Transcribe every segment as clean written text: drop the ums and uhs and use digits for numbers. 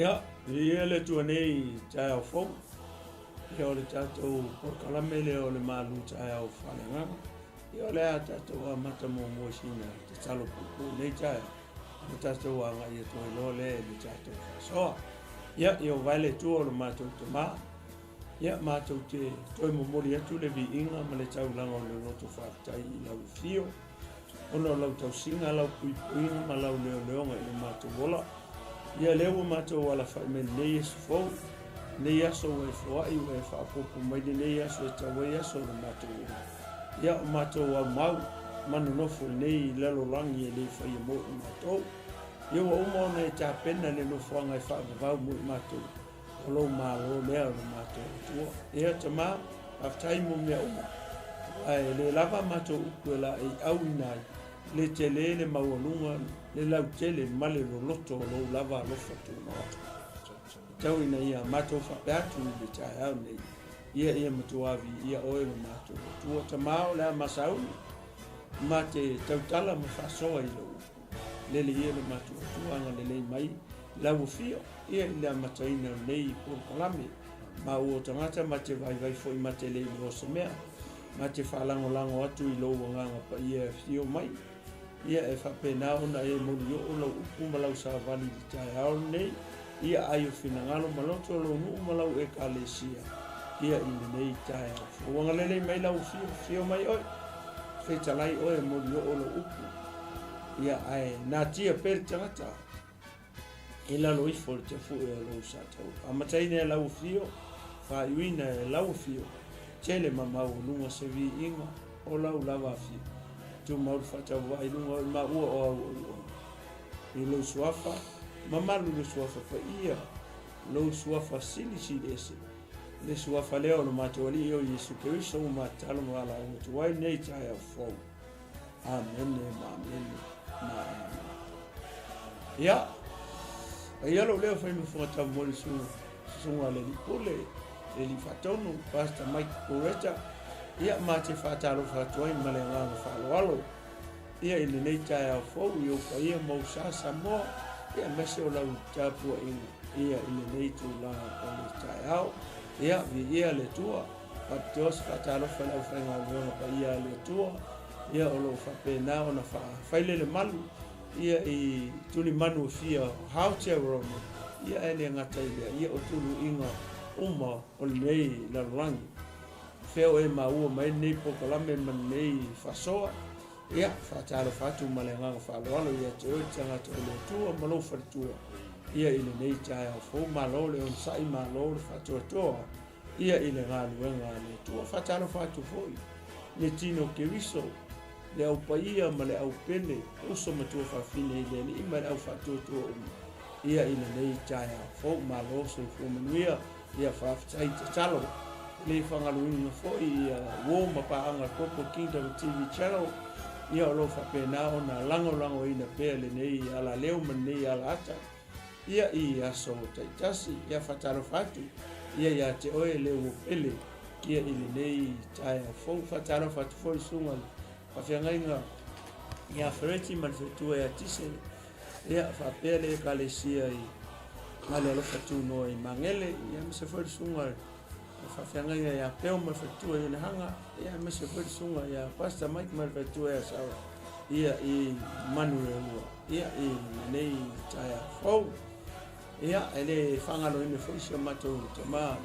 Ia, viia le Atua nei i taeao fou. Ia o le tatou polokalame lea o le malu taeao faaleagaga. Ia o le a tatou amata muamua i sina tatalo puupuu nei taeao ona tatou agai atu ai loa lea i le tatou faasoa. Ia, Ieova e le Atua o lo matou Tama, ia matou te toe momoli atu le viiga ma le taulaga o le loto faafetai i lau afio. Ona o lau tausiga, lau puipuiga ma lau leoleoga i lo matou ola. Ia lea ua matou alafai mai lenei aso fou, lenei aso ua e foai, ua e faaopoopo mai lenei aso e tau ai aso o lo matou ola. Ia o matou aumau ma nonofo i lenei lalolagi e le faia mo i matou. Ia ua uma ona e tapena le nofoaga e faavavau mo i matou. O lou Malo lea o lo matou Atua. Ea Tama, faafetai mo mea uma. Aua e le lava matou upu e laeiauina ai le tele, le maualuga, le lautele ma le loloto o lou lava alofa tunoa. E tau ina ia matou faapea atu i le taeao nei, ia ia matua viia oe lo matou Atua. Tama, o le a masauli ma te tautala ma faasoa i lou upu. Lele ia le matou Atua agalelei mai lau afio ia i le amataina o lenei polokalame. Ma ua o tagata ma te vaivai foi ma te le iloa se mea, ma te faalagolago atu i lou Agaga Paia e afio mai, ia e faapena ona e molioo lau upu ma lau savali i le taeao lenei, ia ai o finagalo ma loto o lou nuu ma lau Ekalesia ia i lenei taeao fou. Agalelei mai lau afio, afio mai oe, fetalai oe e molioo lou upu. Ia, ae natia pea le tagata i lalo ifo o le tafue o lou sataua. Amataina e lau afio, faaiuina e lau afio, tele ma maualuga se viiga o lau lava afio. Tumau le faatauvaa i luga o i maua o au auauna. I lou suafa, mamalu le suafa paia, lou suafa silisili ese, le suafa lea o lo matou Alii o Iesu Keriso ua matatalo ma valaau atu ai nei taeao fou. Amene ma amene ma amene. Ia, ai lou leo fai ma taumoli su susuga le Alii Pule, le Alii Faatonu, Pastor Mike Poreta, ia ma te faatalofa atu ai ma le agaga faaaloalo. Ia i lenei taeao fou i ou paia ma ou sa Samoa, ia aemaise o lau tapuaiga ia i lenei tulaga o le taeao. Ia, viia le Atua. Faapitoa se faatalofa i le aufaigaluega paia a le Atua, ia o lo o faapena ona faafailele malu ia i tulimanu e fia o Aotearoa nei, ia ae le gata i lea, ia o tuluiga uma o lenei lalolagi. Fea o e maua mai lenei polokalame ma lenei faasoa, ia faatalofa atu ma le agaga faaaloalo ia te oe le tagata o le Atua ma lou faletua, ia i lenei taeao fou. Malo le onosai, malo le faatoatoa ia i le galuega a le Atua. Faatalofa atu foi le tino Keriso, le au paia ma le au pele, uso matua fafine i le Alii ma le au faatuatua uma ia i lenei taeao fou. Malo soifua manuia, ia faafetai tatalo. E le faagaloina foi ia uo ma paaga Global Kingdom TV Channel, ia o lo o faapena ona lagolagoina pea lenei alaleo ma lenei alaata ia i aso taitasi. Ia faatalofa atu ia ia te oe le ua pele ia i lenei taeao fou. Faatalofa atu foi susuga i faafeagaiga ia Fereti ma le faletua ia Tise, ia faapea le Ekalesia i Gale Alofa Tunoa i Magele, ia aemaise foi le susuga i faafeagaiga ia Peo ma le faletua i Onehaga, ia aemaise foi le susuga ia Pastor Mike ma le faletua ia Sarah ia i Manureua ia i lenei taeao fou. Ia, e le faagaloina foi si o matou tama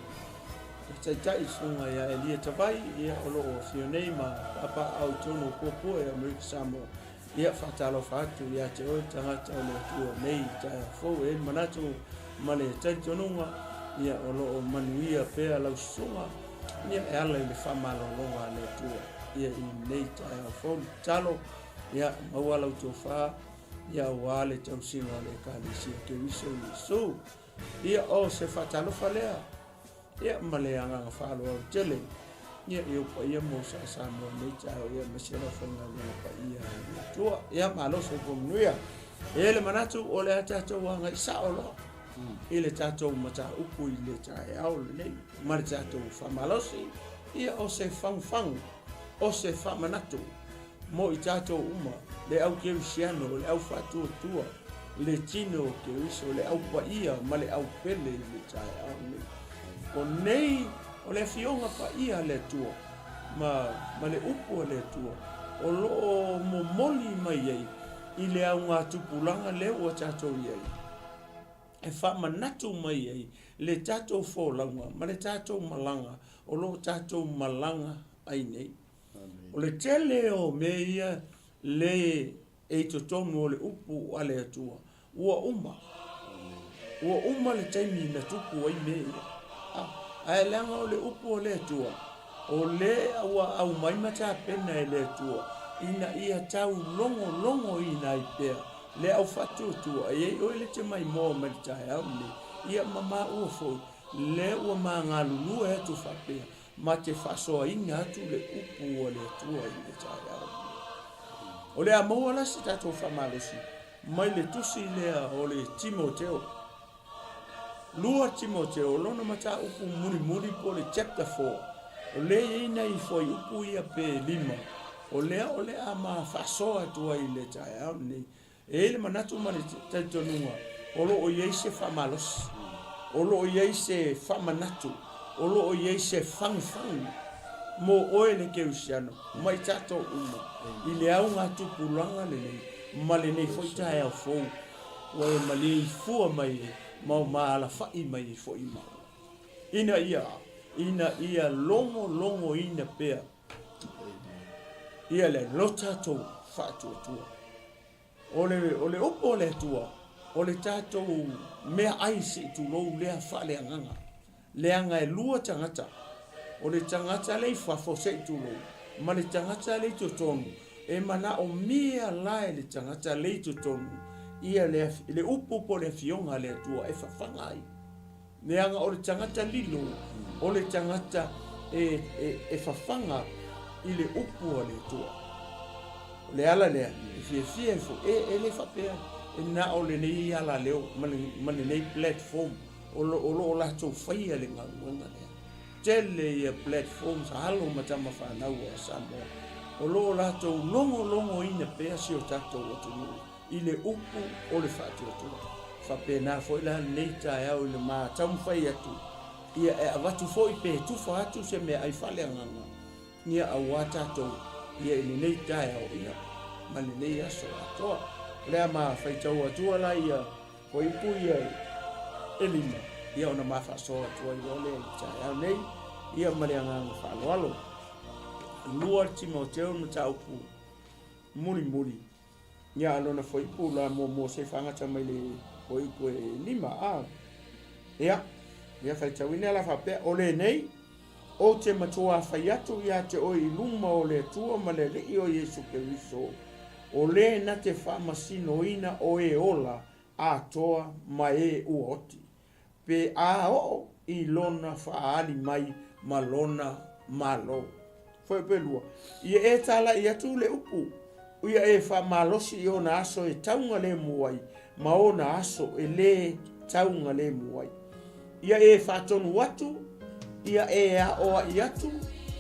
taitai susuga ia Elia Tavai, ia o lo o afio nei ma papaaao i totonu o Puapua i Amerika Samoa. Ia, faatalofa atu ia te oe le tagata o le Atua nei taeao fou. E i ai le manatu ma le talitonuga, ia o lo o manuia pea lau susuga, ia e ala i le faamalologa a le Atua ia i lenei taeao fou. Le tatalo, ia maua lau tofa, ia aua le tausiga o le Ekalesia Keriso Iesu. Ia o se faatalofa lea, ia ma le agaga faaaloalo tele, ia i ou paia ma ou sa Samoa nei taeao, ia aemaise lau faigaluega paia a le Atua. Ia malo soifua manuia. E i ai le manatu o le a tatou agai sao loa i le tatou mataupu i le taeao lenei ma le tatou faamalosi, ia o se fagufagu, o se faamanatu mo i tatou uma, le au kerisiano, le au faatuatua. le tino o Keriso, le Au Paia ma le Au Pele i le taeao nei. O nei, o le Afioga Paia a le Atua, ma, ma le Upu a le Atua, o lo o momoli mai ai i le augatupulaga lea ua tatou i ai, e faamanatu mai ai le tatou folauga ma le tatou malaga o lo o tatou malaga ai nei. O le tele o mea ia le e i totonu o le upu a le Atua, ua uma. Ua uma le taimi na tupu ai mea ia. A, ae leaga o le upu a le Atua, o le ua aumai ma tapena e le Atua, ina ia tau logologoina ai pea le au faatuatua e i ai oe le te maimoa mai le taeao lenei, ia ma maua foi le ua ma galulue atu faapea ma te faasoaina atu le upu a le Atua i le taeao lenei. O le a maua la se tatou faamalosi mai le tusi lea o le Timoteo. 2 Timoteo, lona mataupu mulimuli po o le chapter 4, o lea e i ai nai fuaiupu ia pe lima, o lea o le a ma faasoa atu ai i le taeao lenei. E i ai le manatu ma le talitonuga o lo o i ai se faamalosi, o lo o i ai se faamanatu, o lo o i ai se fagufagu mo oe le kerisiano ma i tatou uma i le augatupulaga lenei ma lenei foi taeao fou ua e maleifua mai ai ma ua maalafa'i mai ai foi maua ina ia ina ia logologoina pea ia le lo tatou faatuatua. O le, o le upu a le Atua, o le tatou meaai se i tulou lea faaleagaga. Leaga e lua tagata, o le tagata lea i fafo se i tulou, ma le tagata lea i totonu, e manaomia la e le tagata lea i totonu ia le, le upu po o le Afioga a le Atua e fafaga ai. Leaga o le tagata lilo, o le tagata e, e, e fafaga i le upu a le Atua. O le ala lea, e fiafia ai foi, e, e le faapea e na o lenei alaleo ma, le, ma lenei platform o lo o, lo o latou faia le galuega lea. Tele ia platforms a alo ma tama fanau a Samoa o lo o latou logologoina pea si o tatou atunuu i le upu o le faatuatua. Faapena foi la lenei taeao i le ma taumafai atu, ia e avatu foi pe tufa atu se meaai faaleagaga, ia auā tatou ia i lenei taeao ia ma lenei aso atoa. O le a ma faitau atua la ia fuaiupu ia e lima, ia ona ma faasoa atu ai loa lea i le taeao nei, ia ma le agaga faaaloalo. 2 Timoteo mataupu mulimuli. Ia a lona fuaiupu la muamua se faagata mai le fuaiupu e lima a. Ia, ia faitauina la faapea, o lenei, ou te matuā fai atu ia te oe i luma o le Atua ma le Alii o Iesu Keriso, o le na te faamasinoina o e ola atoa ma e ua oti. Pe a oo i lona faaali mai ma lona Malo. Fuaiupu 2, Ia e tālaʻi atu le upu, ia e faamalosi i ona aso e taugalemu ai ma ona aso e lē taugalemu ai. Ia e faatonu atu, ia e aʻoaʻi atu,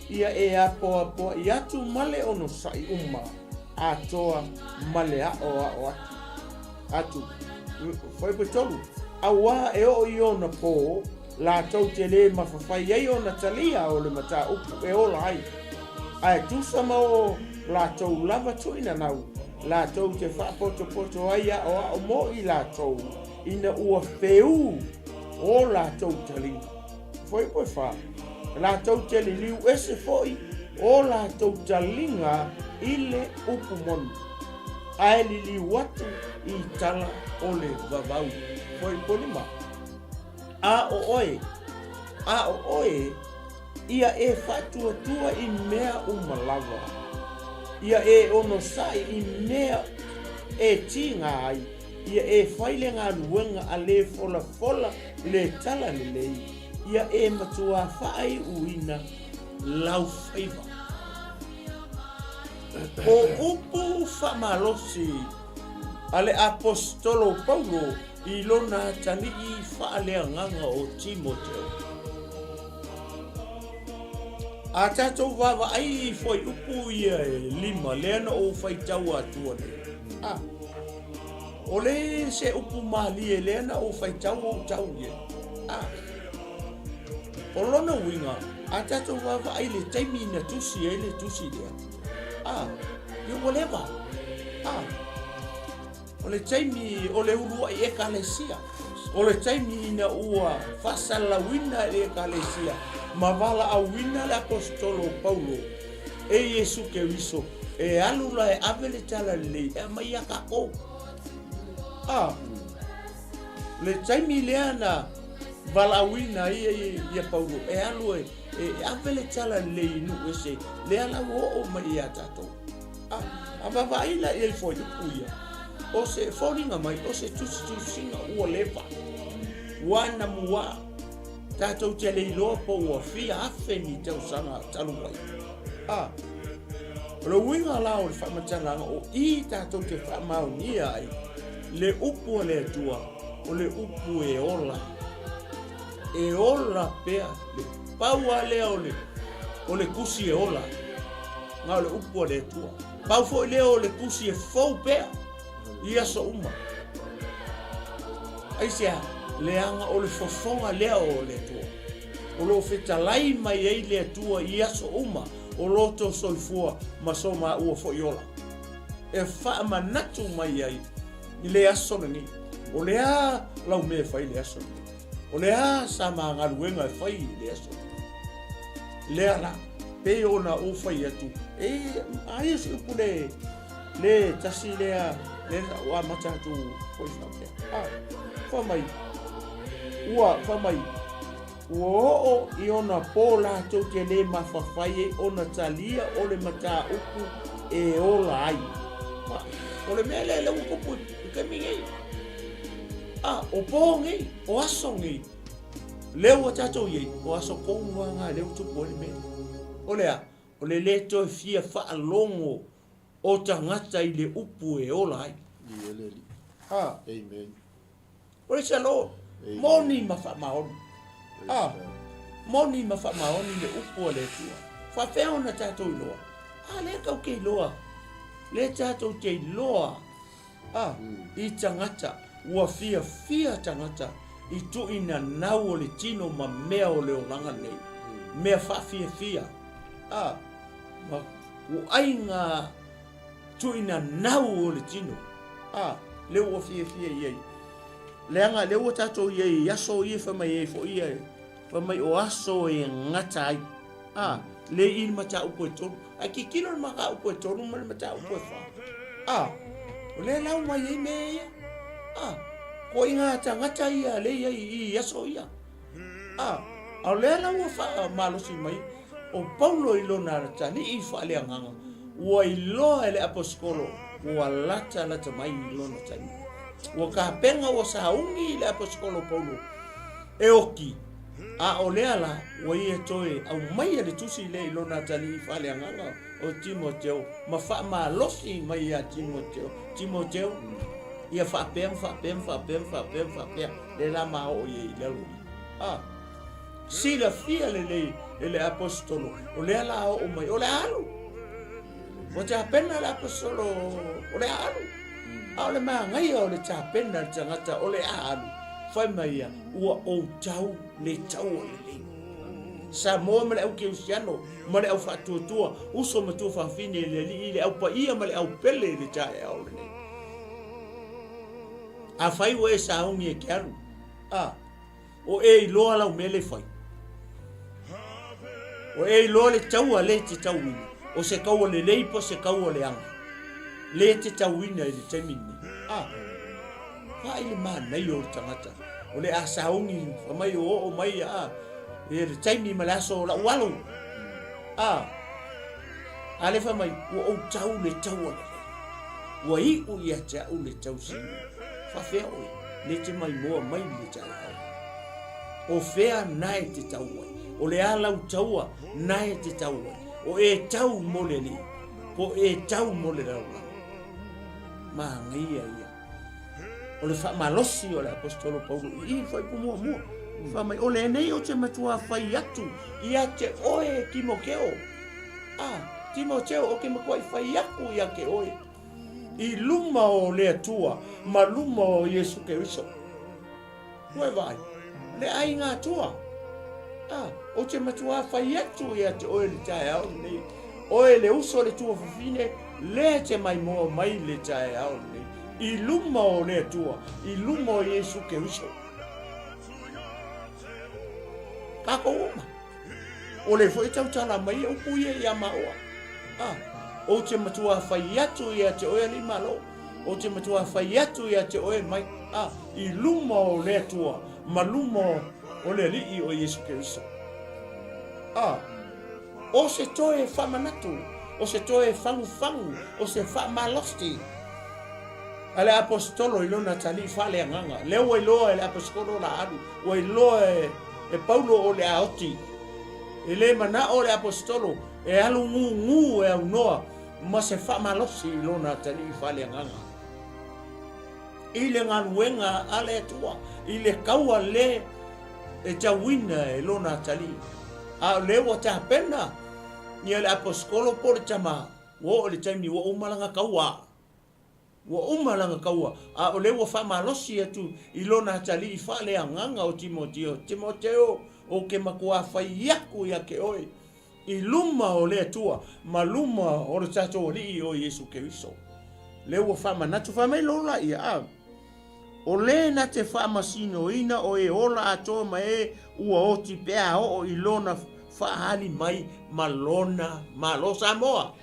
ia e apoapoaʻi atu ma le onosai uma atoa ma le aʻoaʻo atu. Atu. Fuaiupu 3, Auā e oo i ona pō, lātou te lē mafafai ai ona talia o le mataupu e ola ai, ae tusa ma o lātou lava tuinanau, lātou te faapotopoto ai aʻoaʻo mo i lātou, ina ua wheū o lātou taliga. Fuaiupu 4, Lātou te liliu ese foi o lātou taliga i le upu moni, ae liliu atu i tala o le vavau. Fuaiupu 5, A o oe, a o oe, ia e faatuatua i mea uma lava, ia e onosai i mea e tiga ai, ia e fai le galuega a le folafola le tala lelei, ia e matuā faaiuina lau faiva. O upu faamalosi a le Aposetolo Paulo i lona atalii faaleagaga o Timoteo. A tatou vaavaai i fuaiupu ia e lima lea na ou faitau atua nei. A. O le se upu malie lea na ou faitau ou tau i ai. A. O lona uiga, a tatou vaavaai i le taimi na tusi ai le tusi lea, a, ia ua leva. A. O le taimi o le uluai Ekalesia, o le taimi ina ua faasalalauina e le Ekalesia ma valaauina le Aposetolo o Paulo e Iesu Keriso e alu la e ave le Talalelei e aumai ia tatou. A, le taimi lea na valaauina ai ia Paulo e alu e ave le Talalelei i nuu ese, lea la ua oo mai ia tatou. A, a vaavaai la i ai fuaiupu ia, o se foliga mai, o se tusitusiga ua leva, ua anamua, tatou te le iloa po ua fia afe ni tausaga talu ai. A, o le uiga la o le faamatalaga o i tatou te faamaonia ai le upu a le Atua, o le upu e ola, e ola pea le pau lava lea o le, o le tusi e ola, na o le upu a le Atua. Pau foi lea o le tusi e fou pea i aso uma. Aisea? Leaga o le fofoga lea o le Atua. O lo o fetalai mai ai le Atua i aso uma o lo outou soifua ma so maua foi ola. E faamanatu mai ai i le aso lenei. O le a lau mea e fai i le aso lenei? O le a sa ma galuega e fai i le aso lenei? Lea la, pei ona ou fai atu, e aia se upu le, le tasi lea, le sa ou amata atu foi faapea. A, fai mai, ua, fai mai, ua oo i ona pō latou te lē mafafai ai ona talia o le mataupu e ola ai. A, o le mea lea lea ua tupu i taimi nei. A, o pō nei, o aso nei, lea ua tatou i ai, o aso tonu lava na lea ua tupu ai le mea lea. O le a? O le lē toe fia faalogo o tagata i le upu e ola ai. Ia le Alii. A. Amen. Praise the Lord. Moni ma faamaoni. A. Moni ma faamaoni le upu a le Atua. Faafefea ona tatou iloa? A lea tatou te iloa. Lea tatou te iloa a i tagata ua fiafia tagata i tuuina nau o le tino ma mea o le olaga nei. Mea faafiafia. A ma kuaiga tuuina nau o le tino. A, lea ua fiafia i ai. Leaga lea ua tatou i ai i aso ia fai mai ai foi ia, fai mai o aso e gata ai. A, le i le mataupu e tolu. Ae tilotilo le mataupu e tolu ma le mataupu e fa. A, o lea la ua i ai mea ia. A, koiga tagata ia lea i ai i aso ia. A, a o lea la ua faamalosi mai o Paulo i lona atalii faaleagaga, ua iloa e le aposetolo ua latalata mai i lona taimi. Ua tapena ua sauni i le aposetolo Paulo e oki, a o lea la ua ia toe aumaia le tusi lea i lona atalii faaleagaga o Timoteo ma faamalosi mai ia Timoteo, Timoteo, ia faapea ma faapea ma faapea ma faapea ma faapea, lea la ma oo i ai i lalo i. A. Silafia lelei e le Aposetolo, o lea la oo mai, o le a alu. Ua tapena le Aposetolo, o le a alu. A o le manaia o le tapena le tagata o le a alu, fai mai ia, ua ou tau le taua lelei. Samoa ma le au kerisiano ma le au faatuatua, uso ma tuafafine i le Alii, le au paia ma le au pele i le taeao lenei. Afai ua e sauni e te alu, a, O e iloa lau mea le fai. O e iloa le taua le te tauina. O se taua lelei po o se taua leaga. Le te tauina i le taimi lenei. A, vaai le manaia o le tagata. O le a sauni fai mai o oo mai a, e le taimi ma le aso o lau alu. A, a le fai mai, ua ou tau le taua lelei. Ua iu ia te au le tausiga. Faafefea oe, le te maimoa mai le taeao. O fea na e te tau ai? O le a lau taua na e te tau ai? O e tau mo le alii, po e tau mo le lalolagi? Manaia ia. O le faamalosi o le Aposetolo Paulo i i fuaiupu muamua. Fai mai, o lenei ou te matua fai atu ia te oe Timoteo. A, Timoteo, ou te matuai fai atu ia te oe. i luma o le Atua ma luma o Iesu Keriso. Ua e vaai, le aiga Atua. A, ou te matuā fai atu ia te oe le taeao lenei. Oe le uso le tuafafine, lea te maimoa mai le taeao lenei. I luma o le Atua, i luma o Iesu Keriso. Kākou uma. O le foi tautala mai e upu ia ia maua. A, ou te matuā fai atu ia te oe alii malo. Ou te matuā fai atu ia te oe mai, a, i luma o le Atua ma luma o le Alii o Iesu Keriso. A, o se toe faamanatu, o se toe fagufagu, o se faamalosi a le Aposetolo i lona atalii faaleagaga. Lea ua iloa e le Aposetolo la alu, ua iloa e, e Paulo o le a oti. E le manao le Aposetolo e alu gūgū e aunoa ma se faamalosi i lona atalii faaleagaga. I le galuega a le Atua, i le kaua le e tauina e lona atalii. A o lea ua tapena ia le Aposetolo po o le tama, ua oo i le taimi ua uma lana kaua. Ua uma lana kaua, a o lea ua faamalosi atu i lona atalii faaleagaga o Timoteo, Timoteo, ou te matuā fai aku ia te oe i luma o le Atua ma luma o le tatou Alii o Iesu Keriso. Lea ua faamanatu, fai mai lola ia, a, o le na te faamasinoina o e ola atoa ma e ua oti pe a oo i lona faaali mai ma lona Malo. Samoa!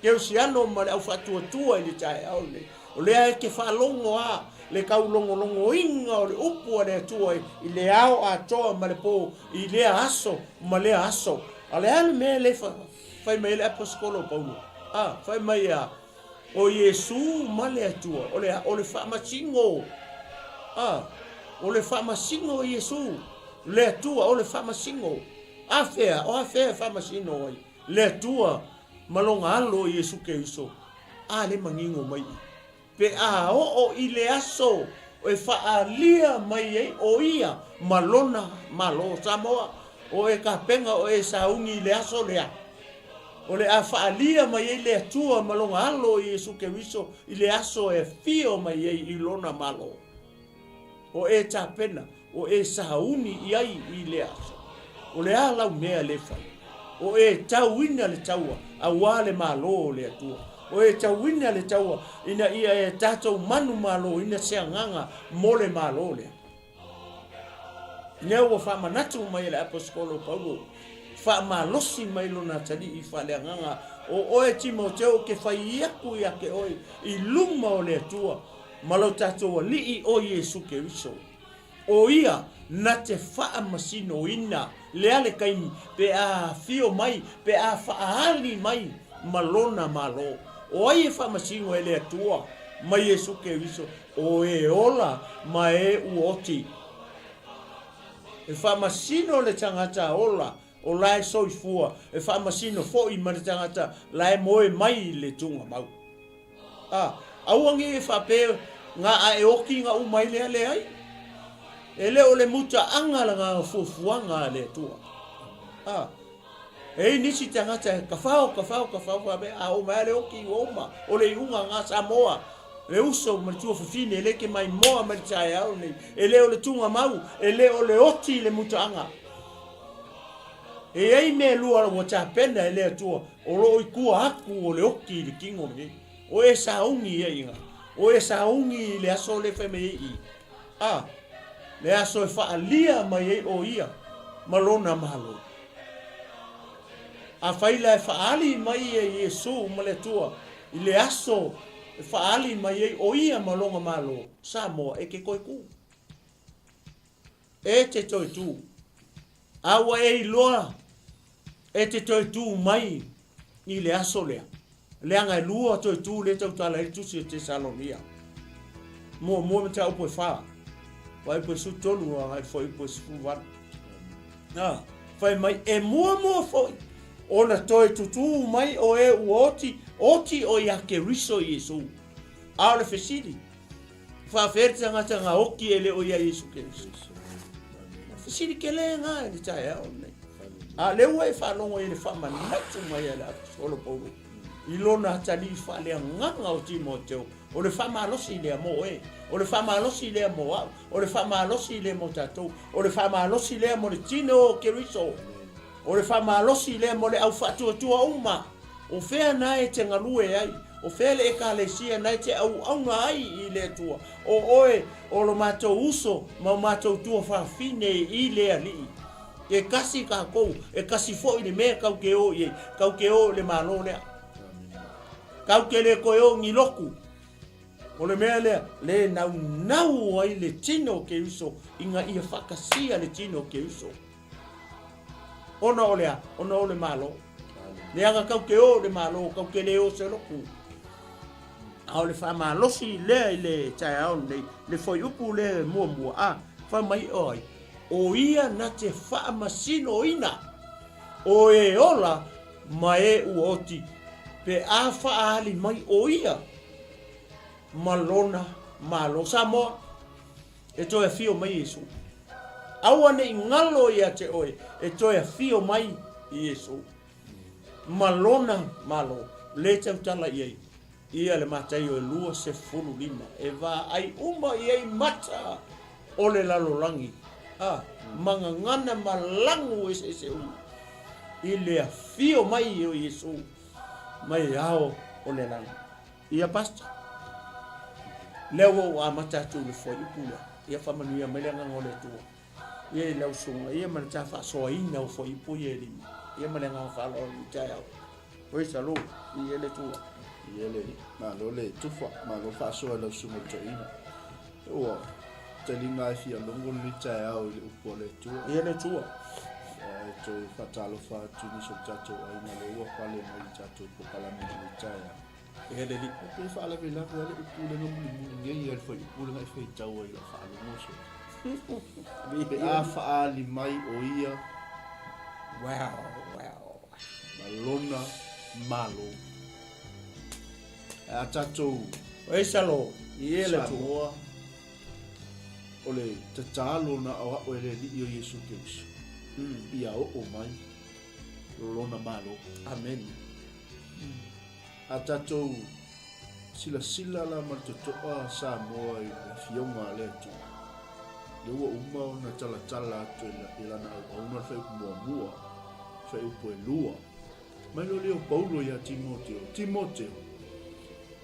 Kerisiano ma le au faatuatua i le taeao lenei. O lea e te faalogo a le taulogologoina o le upu a le Atua i le ao atoa ma le po i lea aso ma lea aso. A o le a le mea lea fai mai ai le Aposetolo o Paulo? A, fai mai a, o Iesu ma le Atua, o le a? O le faamasino. A, o le faamasino o Iesu, le Atua, o le faamasino. A fea? O a fea e faamasino ai? Le Atua ma lona Alo Iesu Keriso, a le manino mai i. Pe a oo i le aso e faaalia mai ai o ia ma lona Malo. Samoa, o e kapena o e sauni i le aso lea, o le a faaalia mai ai le Atua ma lona Alo Iesu Keriso i le aso e afio mai ai i lona Malo. O e tapena, o e sauni i ai i lea aso. O le a lau mea le fai? O e tauina le taua auā le Malo o le Atua. O e tauina le taua ina ia e tatou manumaloina se agaga mo le Malo lea. Lea ua faamanatu mai e le Aposetolo o Paulo, faamalosi mai lona atalii faaleagaga, O oe Timoteo ou te fai aku ia te oe i luma o le Atua ma lo tatou Alii o Iesu Keriso. O ia na te faamasinoina lea le taimi pe a afio mai, pe a faaali mai ma lona Malo. O ai e faamasino e le Atua ma Iesu Keriso? O e ola ma e ua oti. E faamasino le tagata ola o la e soifua, e faamasino foi ma le tagata la e moe mai i le tugamau. A, aua nei e faapea nga a e oki nga uma ai lea, leai. E le o le mutaaga la nga fuafuaga a le Atua. A, e i nisi tagata e kafao, kafao, kafao, faapea, a o mai a le oki ua uma, o le iuga nga Samoa, le uso ma le tuafafine, e le ke maimoa mai le taeao nei, e le o le tugamau, e le o le oti le mutaaga. E i ai mea e lua ua tapena e le Atua o lo o i tua atu o le oti i le tino lenei. O e sauni ia i ina. O e sauni i le aso lea e fai mai ai i. A, le aso e faaalia mai ai o ia ma lona Malo. Afai la e faaali mai ia Iesu ma le Atua i le aso e faaali mai ai o ia ma lona Malo, Samoa e te toe tu. E te toe tū. A ua e iloa e te toe tū mai i le aso lea. Leaga e lua toe tū lea tautala ai le tusi o Tesalonia. Muamua mataupu e whā. Fuaiupu e 13 agai le fuaiupu e 18. Nā, whai mai, e muamua foi, ona toe tutū mai o e ua oti, oti o ia Keriso Iesu. A o le fesili, Faafeai le tagata nga oki e le o ia Iesu Keriso. Fesili kele nga i le taeao lenei. A lea ua e faalogo i le faamanatu mai a le Aposetolo Paulo. i lona atalii faaleagaga o Timoteo, o le faamalosi lea mo oe, o le faamalosi lea mo au, o le faamalosi lea mo tatou, o le faamalosi lea mo le tino o Keriso, o le faamalosi lea mo le au faatuatua uma. O fea na e te galue ai? O fea le Ekalesia na e te auauna ai i le Atua? O oe, o lo matou uso ma o matou tuafafine i le Alii. E kasi tatou, e kasi foi le mea tau te o i ai, tau te o i le Malo lea. Tau te le toe o ni lotu. O le mea lea, le naunau ai le tino o Keriso ina ia faatasia le tino o Keriso. Ona o le a? Ona o le Malo. Leaga tau te o i le Malo, tau te le o se lotu. A o le faamalosi lea i le taeao lenei, le fuaiupu lea e muamua, a, fai mai o ai? O ia na te faamasinoina o e ola ma e ua oti, pe a faaali mai o ia ma lona Malo. Samoa, e toe afio mai Iesu. Aua ne i galo ia te oe, e toe afio mai Iesu ma lona Malo. Le tautala i ai ia le Mataio e 25, e vaai uma i ai mata o le lalolagi, a, ma gagana ma lagu eseese uma i le afio mai o Iesu mai ao o le lagi. Ia Pastor, lea ua ou amata atu i le fuaiupu lea, ia faamanuia mai le Agaga o le Atua ia i lau susuga ia ma le ta faasoaina o fuaiupu ia e lima, ia ma le agaga faaaloalo i taeao. Praise the Lord, i le Atua. Ia le malo le tufa, malo faasoa i lau susuga i le toeaina. Ua taliga e fia logo lenei taeao i le upu a le Atua. Ia le Atua. E toe faatalofa atu nisi o tatou aiga lea ua pale mai i tatou polokalame i lenei taeao. Ia le Alii. Pe faalavelave lava le upu lea na mulimuli nei a le fuaiupu lea na e faitau ai i lau faalogo so. Pe a faaali mai o ia. Wow, wow. Ma lona Malo. Ae a tatou. Praise the Lord. Ia le Atua. Samoa, o le tatalo na o a'u e le Alii o Iesu Keriso, ia oo mai lona Malo. Amene. A tatou silasila la ma le totoa Samoa i le Afioga a le Atua, lea ua uma ona talatala atu e Lana auauna le fuaiupu muamua, fuaiupu e lua, mai loa lea o Paulo ia Timoteo, Timoteo,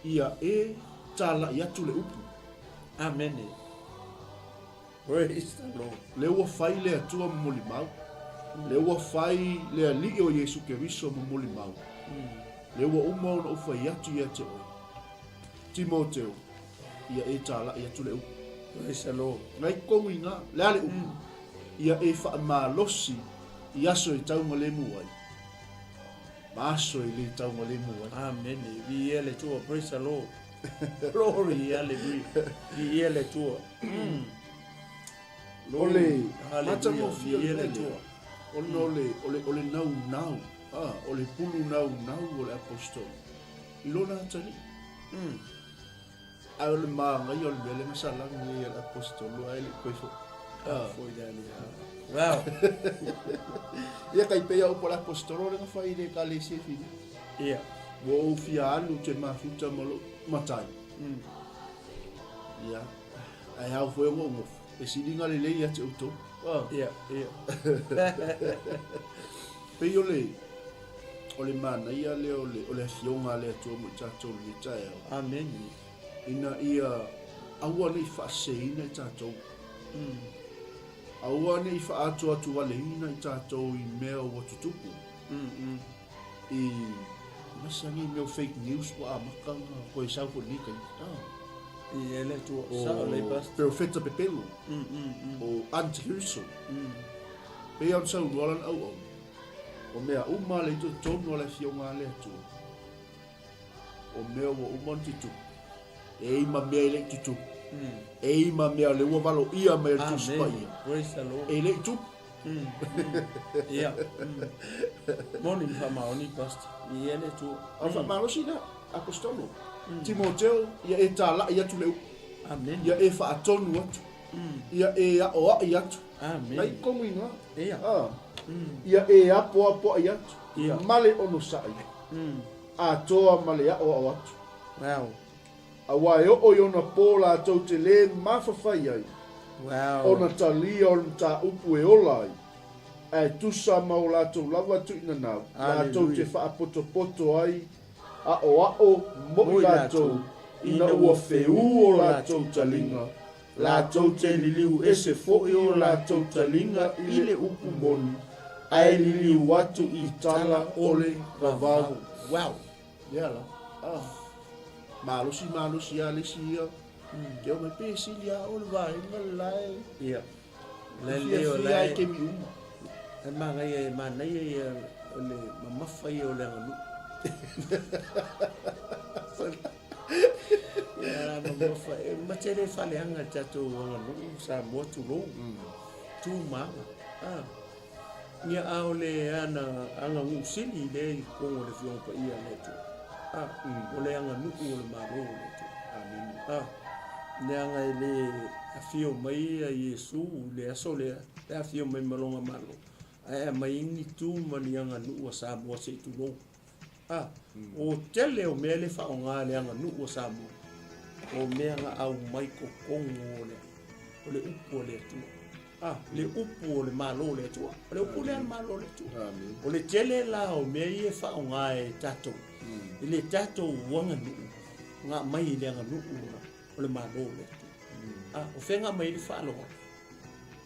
ia e talai atu le upu. Amene. Praise the Lord. Lea ua fai le Atua ma molimau, lea ua fai le Alii o Iesu Keriso ma molimau, lea ua uma ona ou fai atu ia te oe, Timoteo, ia e talai atu le upu. Praise the Lord. Ngai tonu i na, le a le upu? Ia e faamalosi i aso e taugalemu ai, ma aso e le taugalemu ai. Amene. Viia le Atua. Praise the Lord. Glory, hallelujah. Viia le Atua. O le matagofie o le mea lea, ona o le, o le, o le naunau, a, o le pulu naunau o le aposetolo i lona atalii. Ae o le manaia o le mea lea na salani ai e le aposetolo ae le i koe foi. Foi le alii. Wow. Ia kai pei a upu a le aposetolo lea na fai i le ekalesia i Filipi. Ia. Ua ou fia alu ou te mafuta ma lou matai. Ia, ae ao foi ona ou nofo. E siliga lelei ia te outou. Ah. Ia, ia. Pei o le, o le manaia lea o le, o le Afioga a le Atua mo i tatou i lenei taeao. Amene. Ina ia aua ne i faaseseina i tatou. Aua ne i faaatuatualeina i tatou i mea ua tutupu. I masani mea o fake news ua amata ona toe sau foi i lenei taimi. Ah. I e le Atua, sao lelei pastor. Perofeta pepelo, o Antikeriso. Pei lava ona saunoa lana auauna, o mea uma lea i totonu o le Afioga a le Atua, o mea ua uma ona tutupu, e i ma mea e le i tutupu, e i ma mea o lea ua valoia mai e le Tusi Paia, e le i tupu. Ia. Moni ma faamaoni, Pastor. Ia le Atua. A o le faamalosi lea, Aposetolo. Timoteo, ia e talai atu le upu. Amene. Ia e faatonu atu. Ia e aoai atu. Amene. Nai tonu i ina. Ia. Ia e apoapoai atu. Ia. Ma le onosai. atoa ma le aʻoaʻo atu. Wow. Aua e oo i ona pō latou te lē mafafai ai, Wow. ona talia o le mataupu e ola ai, ae tusa ma o latou lava tuinanau, latou te Hallelujah. faapotopoto ai aʻoaʻo moʻi Moi latou, latou, ina ina ua ua feū feū o o latou latou taliga, taliga, latou te liliu ese foʻi o latou taliga i i le le upu upu moni, moni, ae ae liliu liliu atu atu i i tala tala o o le le vavau. vavau. Wow. Lea la. Ah. Malosi malosi a le isi ia. Ke o mai pe sili a o le vaega le lae. Ia. E Le leo fiafia ai lae taimi uma. e manaia e manaia ia o le mamafa ia o le aganuu. Ia la mamafa e matele faaleaga le tatou aganuu Samoa tulou. Tu ma aga. Ah. Ia a o le ana aganuu sili lea i totonu o le Afioga Paia a le Atua. Ah, o le aganuu o le Malo o le Atua. Amene. Ah, leaga e le afio mai ia Iesu i le aso lea, pe afio mai ma lona Malo, ae aumai ai ni tu ma ni aganuu a Samoa se i tulou. Ah, o tele o mea le faaaoga le aganuu a Samoa, o mea na aumai totonu o le o le upu a le Atua. Ah, le upu o le Malo o le Atua. O le upu lea a le Malo o le Atua. Amene. O le tele la o mea ia e faaaoga e tatou, i le tatou aganuu, na aumai i le aganuu o le Malo o le Atua. Ah, o fea na aumai ai le faaaloalo?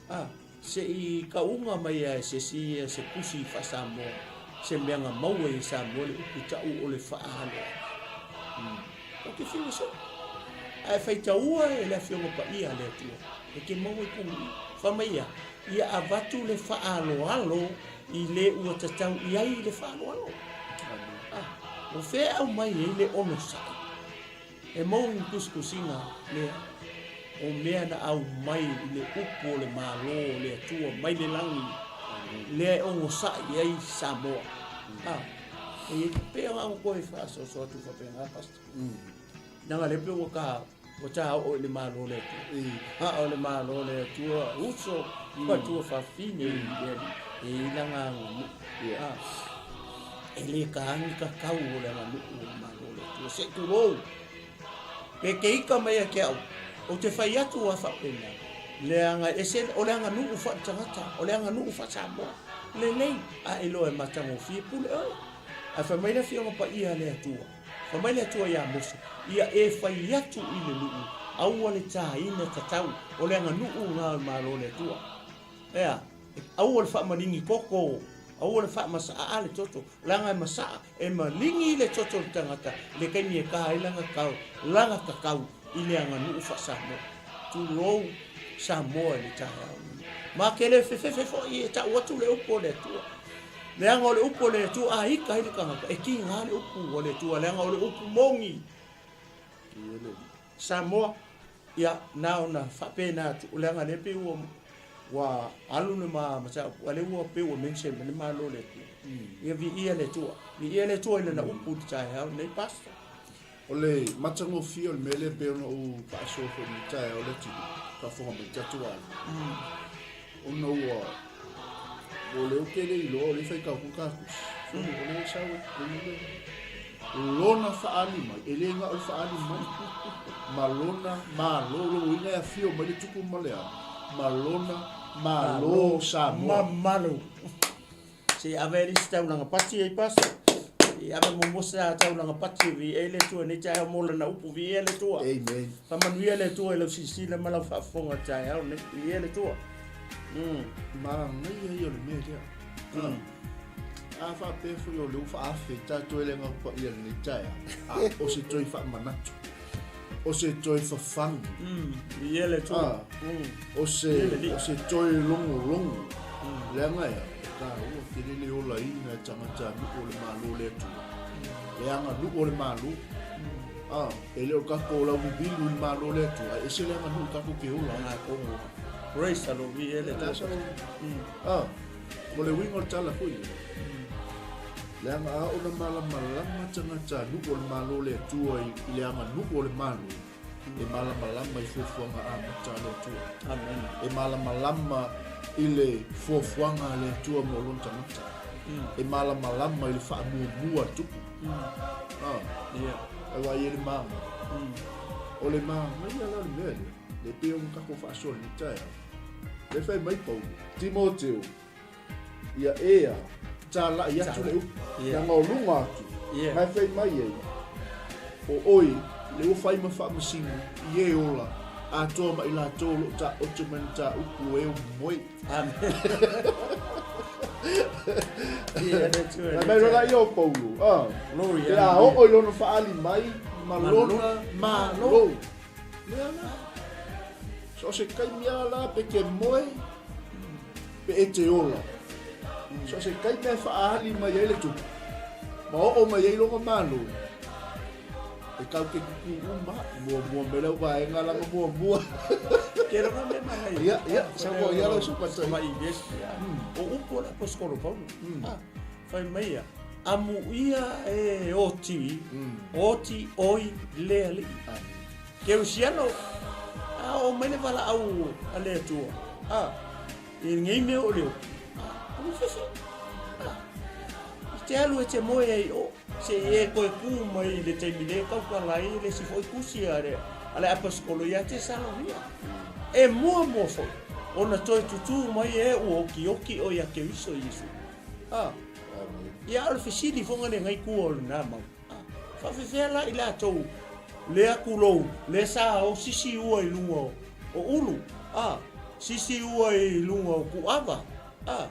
Ah, se i kauga mai lava e se isi ia se tusi faa-Samoa, se mea na maua i Samoa le upu tau o le faaaloalo. Ou te fiu e soo. Ae faitaua e le Afioga Paia a le Atua, e te maua i tonu i. Fai mai ia, ia avatu le faaaloalo i le ua tatau i ai le faaaloalo. Ah, o fea e aumai ai le onosai? E maua ni tusitusiga lea, o mea na aumai i le upu o le Malo o le Atua mai le lagi, lea e onosai ai Samoa. Ah, e pei ona au toe faasoasoa atu faapena, Pastor. Leaga lea pei ua ta ua ta oo i le Malo o le Atua. A o le Malo o le Atua, uso, Atua fafine i le Alii, e i ai lana aganuu. Ah, e le taagi kakau o le aganuu o le Malo o le Atua. Se i tulou. Pe te ika mai ia te au, ou te fai atu a faapena, leaga e ese, o le aganuu faaletagata, o le aganuu faa-Samoa. Lelei, a e iloa e matagofie, pule oe. Ae fai mai le Afioga Paia a le Atua, fai mai le Atua iā Mose, Ia e fai atu i le nuu, aua le tāina tatau, o le aganuu lena o le Malo o le Atua. Ea, aua le faamaligi toto, aua le faamasaa le toto, leaga e masaa, e maligi le toto o le tagata i le taimi e ta ai lana tau, lana tatau i le aganuu faa-Samoa. Tulou Samoa i le taeao lenei. Ma te le fefefe foi e tau atu le upu a le Atua. Leaga o le upu a le Atua a ita ai le tagata, e tiga le upu a le Atua, leaga o le upu moni. Samoa, ia, na ona faapena atu, leaga lea pei ua ua alu le ma mataupu, a lea ua pei ua mention mai le Malo o le Atua. Ia viia le Atua, viia le Atua i lana upu i le taeao lenei, Pastor. O le matagofie o le mea lea pei ona ou faasoa foi i le taeao le atunuu, faafofoga mai tatou aiga. Ona ua o lea ou te le iloa o lea e faitau atu le ta tusi. O lea e sau e totonu le lona faaali mai, e le na o le faaali mai, ma lona Malo, lona uiga e afio mai le Tupu ma le Ao, ma lona Malo o Samoa. Mamalu. Se i ave ai le isi taulaga pati ai Pastor. Se i ave muamua se taulaga pati e viia ai le Atua nei taeao mo lana upu viia le Atua. Amen. Faamanuia le Atua i lau silasila ma lau faafofoga i le taeao nei. Viia le Atua. Manaia ia o le mea lea. A faapea foi o lea ua faaafe tatou e le Agaga Paia i lenei taeao, a o se toe faamanatu, o se toe fafagu, Viia le Atua. O se, o se toe logologo. Leaga e a? E taua tele le olaina e tagata nuu o le Malo o le Atua. Le aganuu o le Malo. A, e le o le tatou lauliliu i le Malo o le Atua, ae ese le aganuu tatou te ola ai. Praise the Lord. Viia le Atua. A, o le uiga o le tala foi lea. Leaga a oo ina malamalama tagata nuu o le Malo o le Atua i le aganuu o le Malo, e malamalama i fuafuaga amata a le Atua. Amen. E malamalama i le fuafuaga a le Atua mo lona tagata. E malamalama i le faamuamua a le Tupu. Ia. E vaai ai le manaia. O le manaia la o le mea lea, lea pei ona tatou faasoa i lenei taeao, lea e fai mai Paulo, Timoteo, ia ea, talai atu le upu, leaga o luga atu, ma e fai mai ai, o oe, lea ua fai ma faamasino i e ola, atoa ma i latou o lo o taoto mai mataupu o e o moe. Fai mai loa ia o Paulo, pe a oo i lona faaali mai ma lona malo. Lea la. So o se taimi lava la pe te moe, pe e te ola. So o se taimi e faaali mai ai le tupu, ma oo mai ai lona malo, e tau te kuku uma, muamua mai lau vaega lana muamua. Ke lona mea manaia. Ia, ia, sau ko ia lau supa tai. Mai yes, ia. O upu o le aposetolo Paulo. Ah, fai mai ia, amuia e oti, oti oi le alii. Kerisiano, a oo mai le valaau a le Atua, a, i lenei mea o le oki, a, o le fefe, a, i te alu e te moe ai o, se i e toe kū mai i le taimi le tautala ai le isi foi tusi a le, a le aposetolo ia Tesalonia. E muamua foi ona toe tutū mai e ua okioki o ia Keriso Iesu. A, ia o le fesili foi lenei kua o lena mau. Faafefea la i latou lea kulou, lea sa o sisi ua i luga o ulu, a, sisi ua i luga o kuava, a,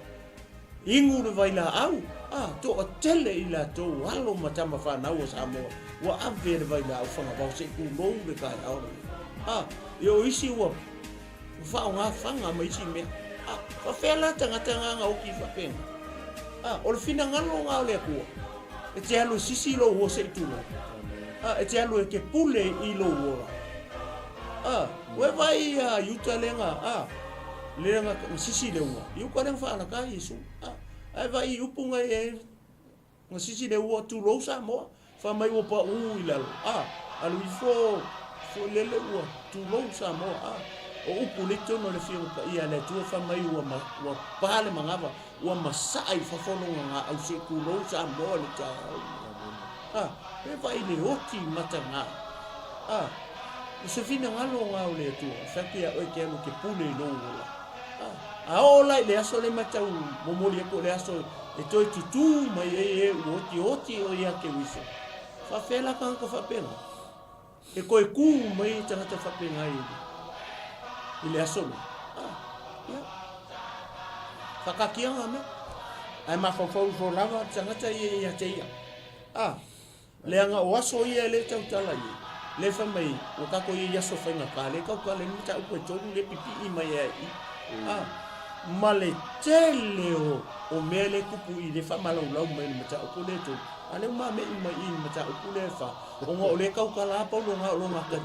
inu le vailaau, a, toatele i latou alo ma tama fanau a Samoa ua ave le vailaau fagavao se i kulou le taeao lenei. A, ia o isi ua faaaoga faga ma isi mea. A, faafefea la tagata na na oki faapena? A, o le finagalo na o le Atua. E te alu e sisi lou ua se i tulou. A, e te alu e te pule i lou ola. A, ua e vaai ia Iuta lea na, a, lea na, na sisi le ua. I uka lea na faalaka ai Iesu. A, ae vaai i upu na e, na sisi le ua tulou Samoa. Fai mai ua paʻū i lalo, a, alu ifo foi lele ua tulou Samoa, a, o upu le tonu o le Afioga Paia a le Atua fai mai ua, ma, ua pa le manava, ua masaa i fafo lona gaau se tulou Samoa le taeao lenei. A, pe vaai le oti mataga, a, o se finagalo ga o le Atua, fai atu ia oe te alu e te pule i lou ola. A, a oo la i le aso le matau momoli atu o le aso e toe tutū mai ai e ua otioti oe ia Keriso. Faafefea la tagata faapena? E toe kū mai tagata faapena i, i le aso lea. Ah, ia. Whakakia ngā mea. Ae mafaufau ifo lava tagata ia ia te ia. Ah, Leaga o aso ia e le tautala i ai. Le fai mai, ua tatou i ai i aso faigata, le tautala i le mataupu e tolu le pipii mai ai i. A, ma le tele o, o mea le tupu i le faamalaulau mai le mataupu le tolu. A lea ua mamei mai i le mataupu le fa, ona o le tautala a Paulo na o lona tali.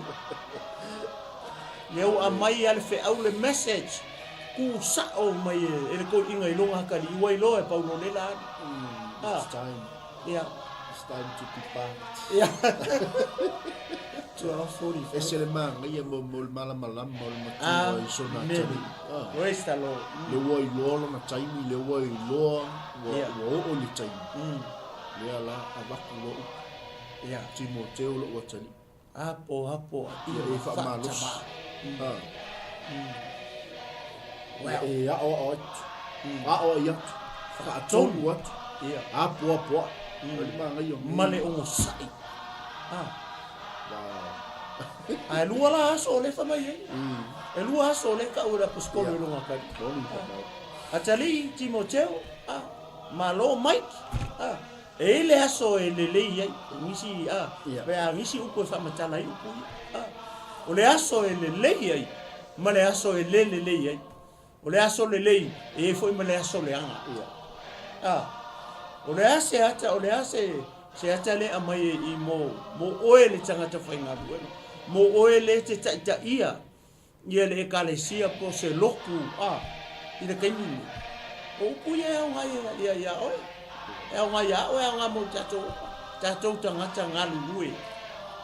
Lea ua aumai a le feau le message, tu sao mai e le toeaina i lona atalii, ua iloa e Paulo le la alu. A, It's time. Ia. It's time to depart. Ia. 12:45. Ese le manaia mo mo le malamalama o le matua i sona Amen. Ah. Praise the Lord. Le ua iloa lona taimi, le ua iloa ua, Yeah. ua oo le taimi. Lea la avatu loa upu. Ia. Timoteo lou atalii. Apo apo a Ia e faamalosi. Ah. Well. E aoao atu. Aoai atu. Faatonu atu. Ia. Apoapoai. O le manaia o Ma le onosai. Ah. Wow. Ae lua la aso o le fai mai ai. E lua aso o le tau e le aposetolo i lona atalii. Moni whamau. Atalii, Timoteo, ah, malo Mike, ah, E i ai le aso e lelei ai, o nisi, a, Ia. pe a nisi upu e faamatala ai upu ia, a. O le aso e lelei ai, ma le aso e le lelei ai. O le aso lelei, e i ai foi ma le aso leaga. Ia. A, o le a se ata, o le a se, se ata lea e aumai e i mo, mo oe le tagata faigaluega, mo oe le te taitaia ia le Ekalesia po o se lotu, a, i le taimi lenei. O upu ia e aoga ia, ia oe. E aoga ia oe, e aoga mo tatou uma. Tatou tagata galulue.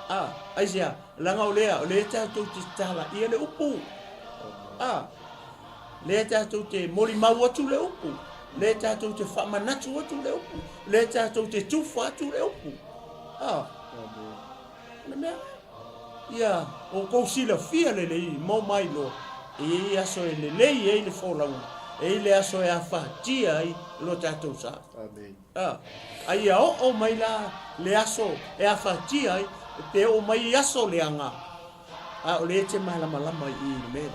A, aisea, leaga o lea, o lea tatou te talaia le upu. A, lea tatou te molimau atu le upu. Lea tatou te faamanatu atu le upu. Lea tatou te tufa atu le upu. A. O le mea ia outou silafia lelei ma omailoa, e i ai aso e lelei ai le folauga, e i ai le aso e afatia ai lo tatou sa. Amen. A ia oo mai la le aso e afatia ai, pe oo mai i aso leaga, a o lea e te malamalama i i le mea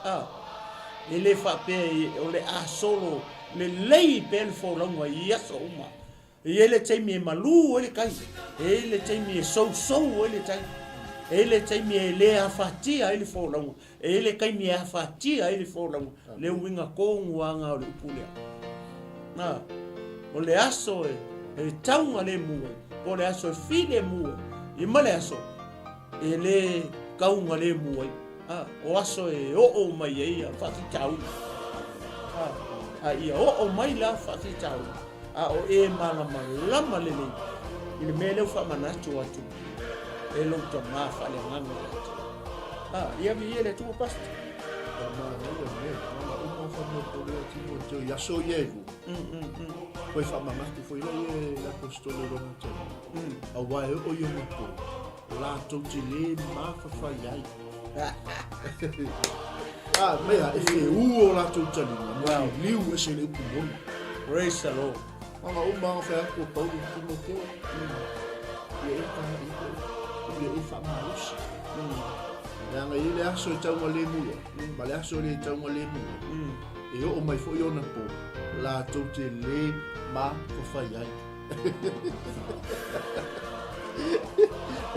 lea. E le faapea o le a solo lelei pea le folauga i aso uma. E i ai le taimi e malū ai le tai, e i ai le taimi e sousou ai le tai, e i ai le taimi e le afatia ai le folauga, e i ai le taimi e afatia ai le folauga. Le uiga tonu lava lena o le upu lea. Na, o le aso e taugalemu ai, po o le aso e filemu ai, ia ma le aso e le taugalemu ai. A, o aso e oo mai ai ia faafitauli. A, a ia oo mai la faafitauli, a o e malamalama lelei i le mea lea ua faamanatu atu e lou tama faaleagaga ia te oe. A, ia viia le Atua, Pastor. O le manaia mea, na uma o whanau pole a tino te i aso ia e lua. Koe whaamanatu foi la ia e apostolo rona te. A wae o i ona po. Latou te lē mafafai ai. Ah, mea, e feū o latou taliga, ma liliu ese le upu moni. Praise the Lord. Aga uma aga whai atu o Paulu i Timoteo. Ia e taha i koe, ia e whaamalosi. Leaga i le aso e taunga le mua, ma le aso le taunga le mua, e oo mai foi ona po, latou te lē mafafai ai.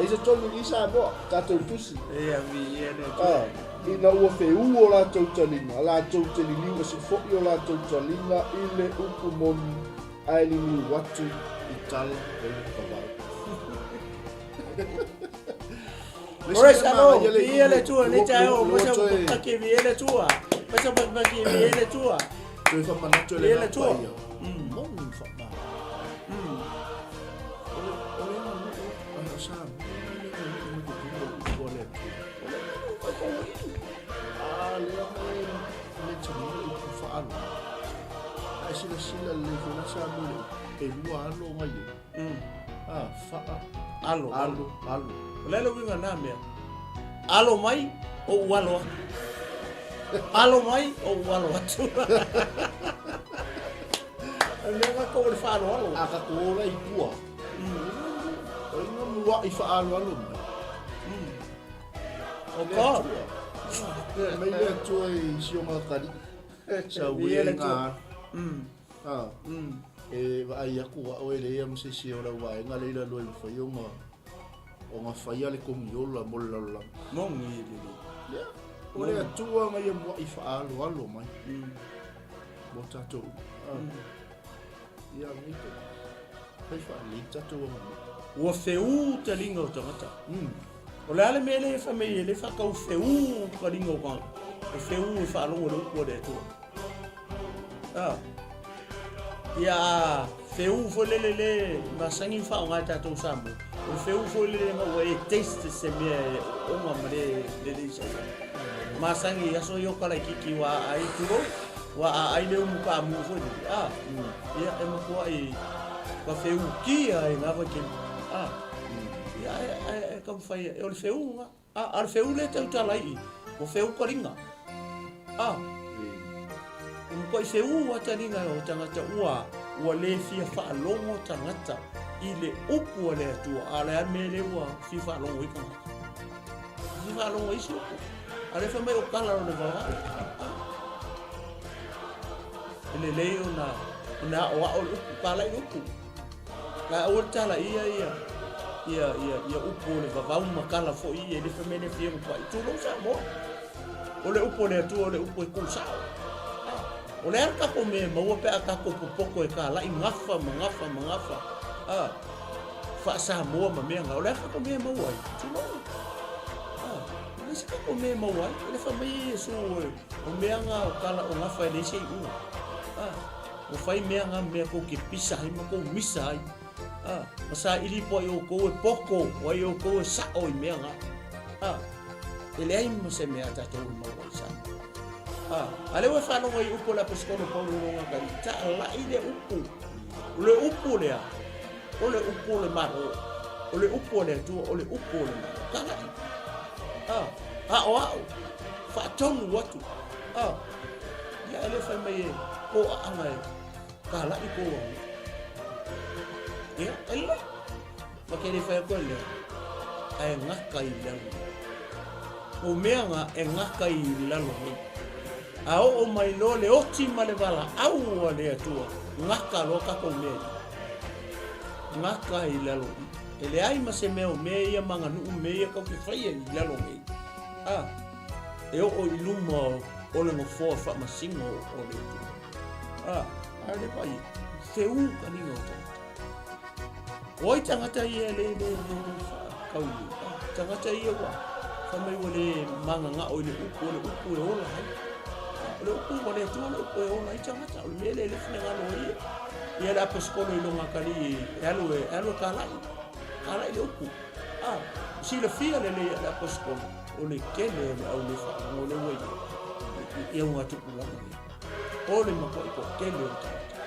E se tonu i Samoa, tātou tusi. E a mi e le ah, ina ua feū o latou taliga, latou te liliu ese foʻi o latou taliga i le upu moni, ae liliu atu i tala o le vavau. Praise the Lord. Viia le Atua nei taeao. Maisa pakipaki viia le Atua. Maisa pakipaki viia le Atua. Toe whamanatu e le ngā paia. Moni whamā. O le o le ngā nuu, ai a sa, le ngā nuu me te tino o le Atua. O le ngā nuu kai kō inu. A lea mai le tanina i ku whaalo. Ai sila sila le fela sa mo le e lua alo ngai e. A, whaa. Alo. Alo, alo. O le le uiga nā mea. Alo mai, o u alo atu. Alo mai, o u alo atu. O mea nga kou o le whaaloalo. A ka ko ola i tua. O inga mua i whaaloalo mai. O God. Mai le atua i si o ngā kari. Sa ue ngā. E vaai aku a oe leia ma se isi o lau vaega lea i lalo ai mafai ona ona faia le komiola mo le lalolagi. Moni e lelei. Ia, o le Atua na ia muaʻi faaaloalo mai mo tatou uma. Ia, nei te fai faalelei tatou aganuu. Ua feū taliga o tagata. O le a le mea lea e fai mai ai, e le faatau feū taliga o tagata, e feū e faalogo i le upu a le Atua. A. Ia feū foi lele le masani ona faaaoga e tatou Samoa. O le feū foi lele ina ua e taste se mea e oga ma le lelei sau ai. Masani i aso ia o Kalaikiki ua aai tulou, ua aai le umu kaamu foi lele. A. Ia e matuai ka feūtia e ngā vaitaimi. A. Ia e taumafai o le feū nga. A, a le feū lea e tautala i i, ua feū ka ringa. A, e matuai feū a ta ringa o tagata ua, ua le fia faalogo tagata i le upu a le Atua, a o le a le mea lea ua fia faalogo ai tagata? Fia faalogo ai isi upu. A o lea fai mai o tala o le vavau. A, e lelei ona, ona aʻoaʻo le upu, talai le upu. La aua le tala ia ia ia ia ia upu o le vavau ma tala foi ia e le fai mai le fia matua tulou Samoa. O le upu o le Atua o le upu e tu sao. Ah, o le a le tatou mea e maua pe a tatou popoto e talai gafa ma gafa ma gafa. Ah, faa-Samoa ma mea na. O le a le tatou mea e maua ai? Tulou. Ah, e leai se tatou mea e maua ai. E le fai mai Iesu o mea na o tala o gafa e leai se iuga. Ah, Ua fai mea nga mea kou ke pisa ai ma kou misa ai. A, ma saili po ai oukou e poko, o ai oukou e sao i mea nga. A, e leai ma se mea a tatou e maua ai sa. A, a lea ua e faalogo i upu a le Aposetolo Paulo i lona kali, talai le upu. O le upu lea, o le upu o le Malo. O le upu a le Atua, o le upu o le Malo. Tala'i. A, a'oa'o, fa'atonu atu. A, ia e le fai mai e pō'a'aga e kala'i kou aganuu. Ia, e lelei. Ma ke le fai atu e lea, ae gata i lalo. O mea nga e gata i lalo nei. A oo mai loa le oti ma le valaau a le Atua, gata loa tatou mea ia. Gata i lalo i. E leai ma se mea o mea ia ma aganuu mea ia tatou te faia i lalo nei. A, e oo i luma o le nofoa faamasino o le Atua. A, a le vai, feū kaliga o tagata. O ai tagata ia e le le le le whaakau i ah, tagata ia ua whai mai ua le mangangao i le upu, o le upu e ola ai. Ah, o le upu ua le atua le upu e ola ai tagata, o le mea le le finagalo ai ia. Ia le aposikolo i longa kali e alu e, e alu e kalai, kalai le upu. Ah, silafia lelei e le aposikolo, o le kele o le au le whaalogo le ua ia, i au ngā tupulaga ia. O le matuai toatele o tagata.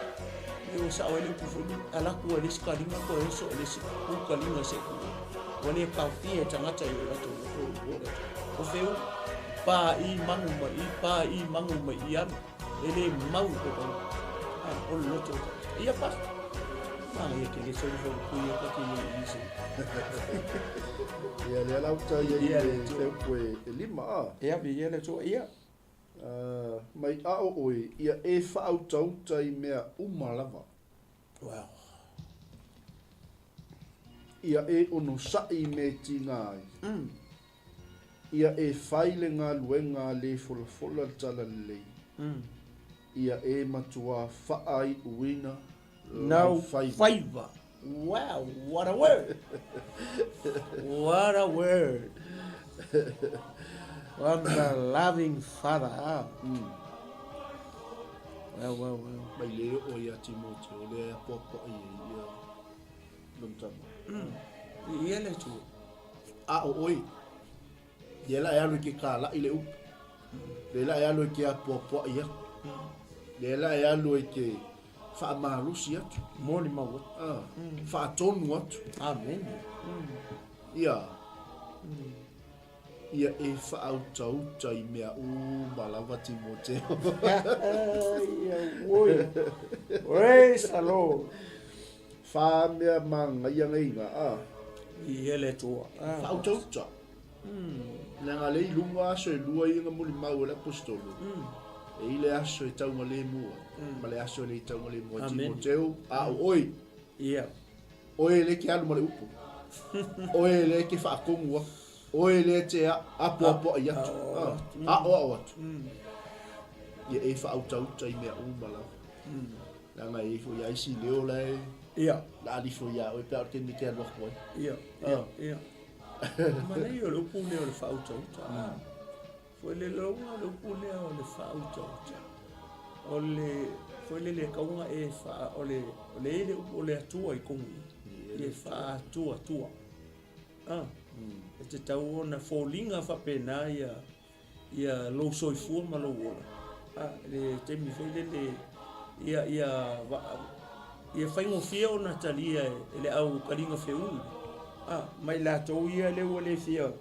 Ia ua sao ai le upu foi lea, ala atu ai le isi kaliga toe oso i le isi pu kaliga se i ua le taofia e tagata i o latou loto o le Atua. O feu, pa i magu mai i, pa i magu mai i alu, e le mau i ko a, o le loto o tagata. Ia pastor, manaia ke le soli foi pui e kake ia i isi. Ia lea la uta ia i le feu e lima a. Ia, ia le Atua, ia. Mai aʻo ʻoe ia e faautauta i mea uma lava. Wow. Ia e onosaʻi i mea e tiga ai. Ia e fai le galuega a le folafola le talalelei. Ia e matuā faaiuina lau faiva. Wow, what a word! What a word! From the loving Father. Ah. Well, well, well. Mai le o ia Timoteo, o lea apoapoai e ia lona tama. Ia le Atua. A o oi, ia la e alu i ke kālaʻi le upu. Le la e alu i ke apoapoai atu. Le la e alu i ke faamalosi atu. Molimau atu. Ah, faatonu atu. Amen. Ia. Ia e faautauta i mea uma lava Timoteo. Ia, oi. Praise the Lord. Whā mea manaia nei ngā, a. Ia le Atua. Ah. Faautauta. Leaga le i luga aso e lua ia nga molimau a le aposetolo. E i le aso e taugalemu ai, ma le aso e le i taugalemu ai. Timoteo, a o oe. Ia. Oe e le ke alu ma le upu. Oe e le ke whaakongu atu. Oe e le te apoapoai atu. Aoao atu. Ia e whaautauta i mea uma lava. Leaga e ifo ia isi leo la e. Ia. La alifo ia oe pe a o le taimi te alu atu ai. Ia, ia, ia. Manaia o le upu lea o le faautauta. Foi le lauga le upu lea o le faautauta. O le foi le le kauga e faa o le o le i le upu o le Atua i kogu i e faatuatua. Ah. E te tau ona foliga faapena ia ia lou soifua ma lou ola. A, le taimi foi lele ia ia ia faigofie ona talia e le au kaliga feū. A, mai latou ia lea ua le fia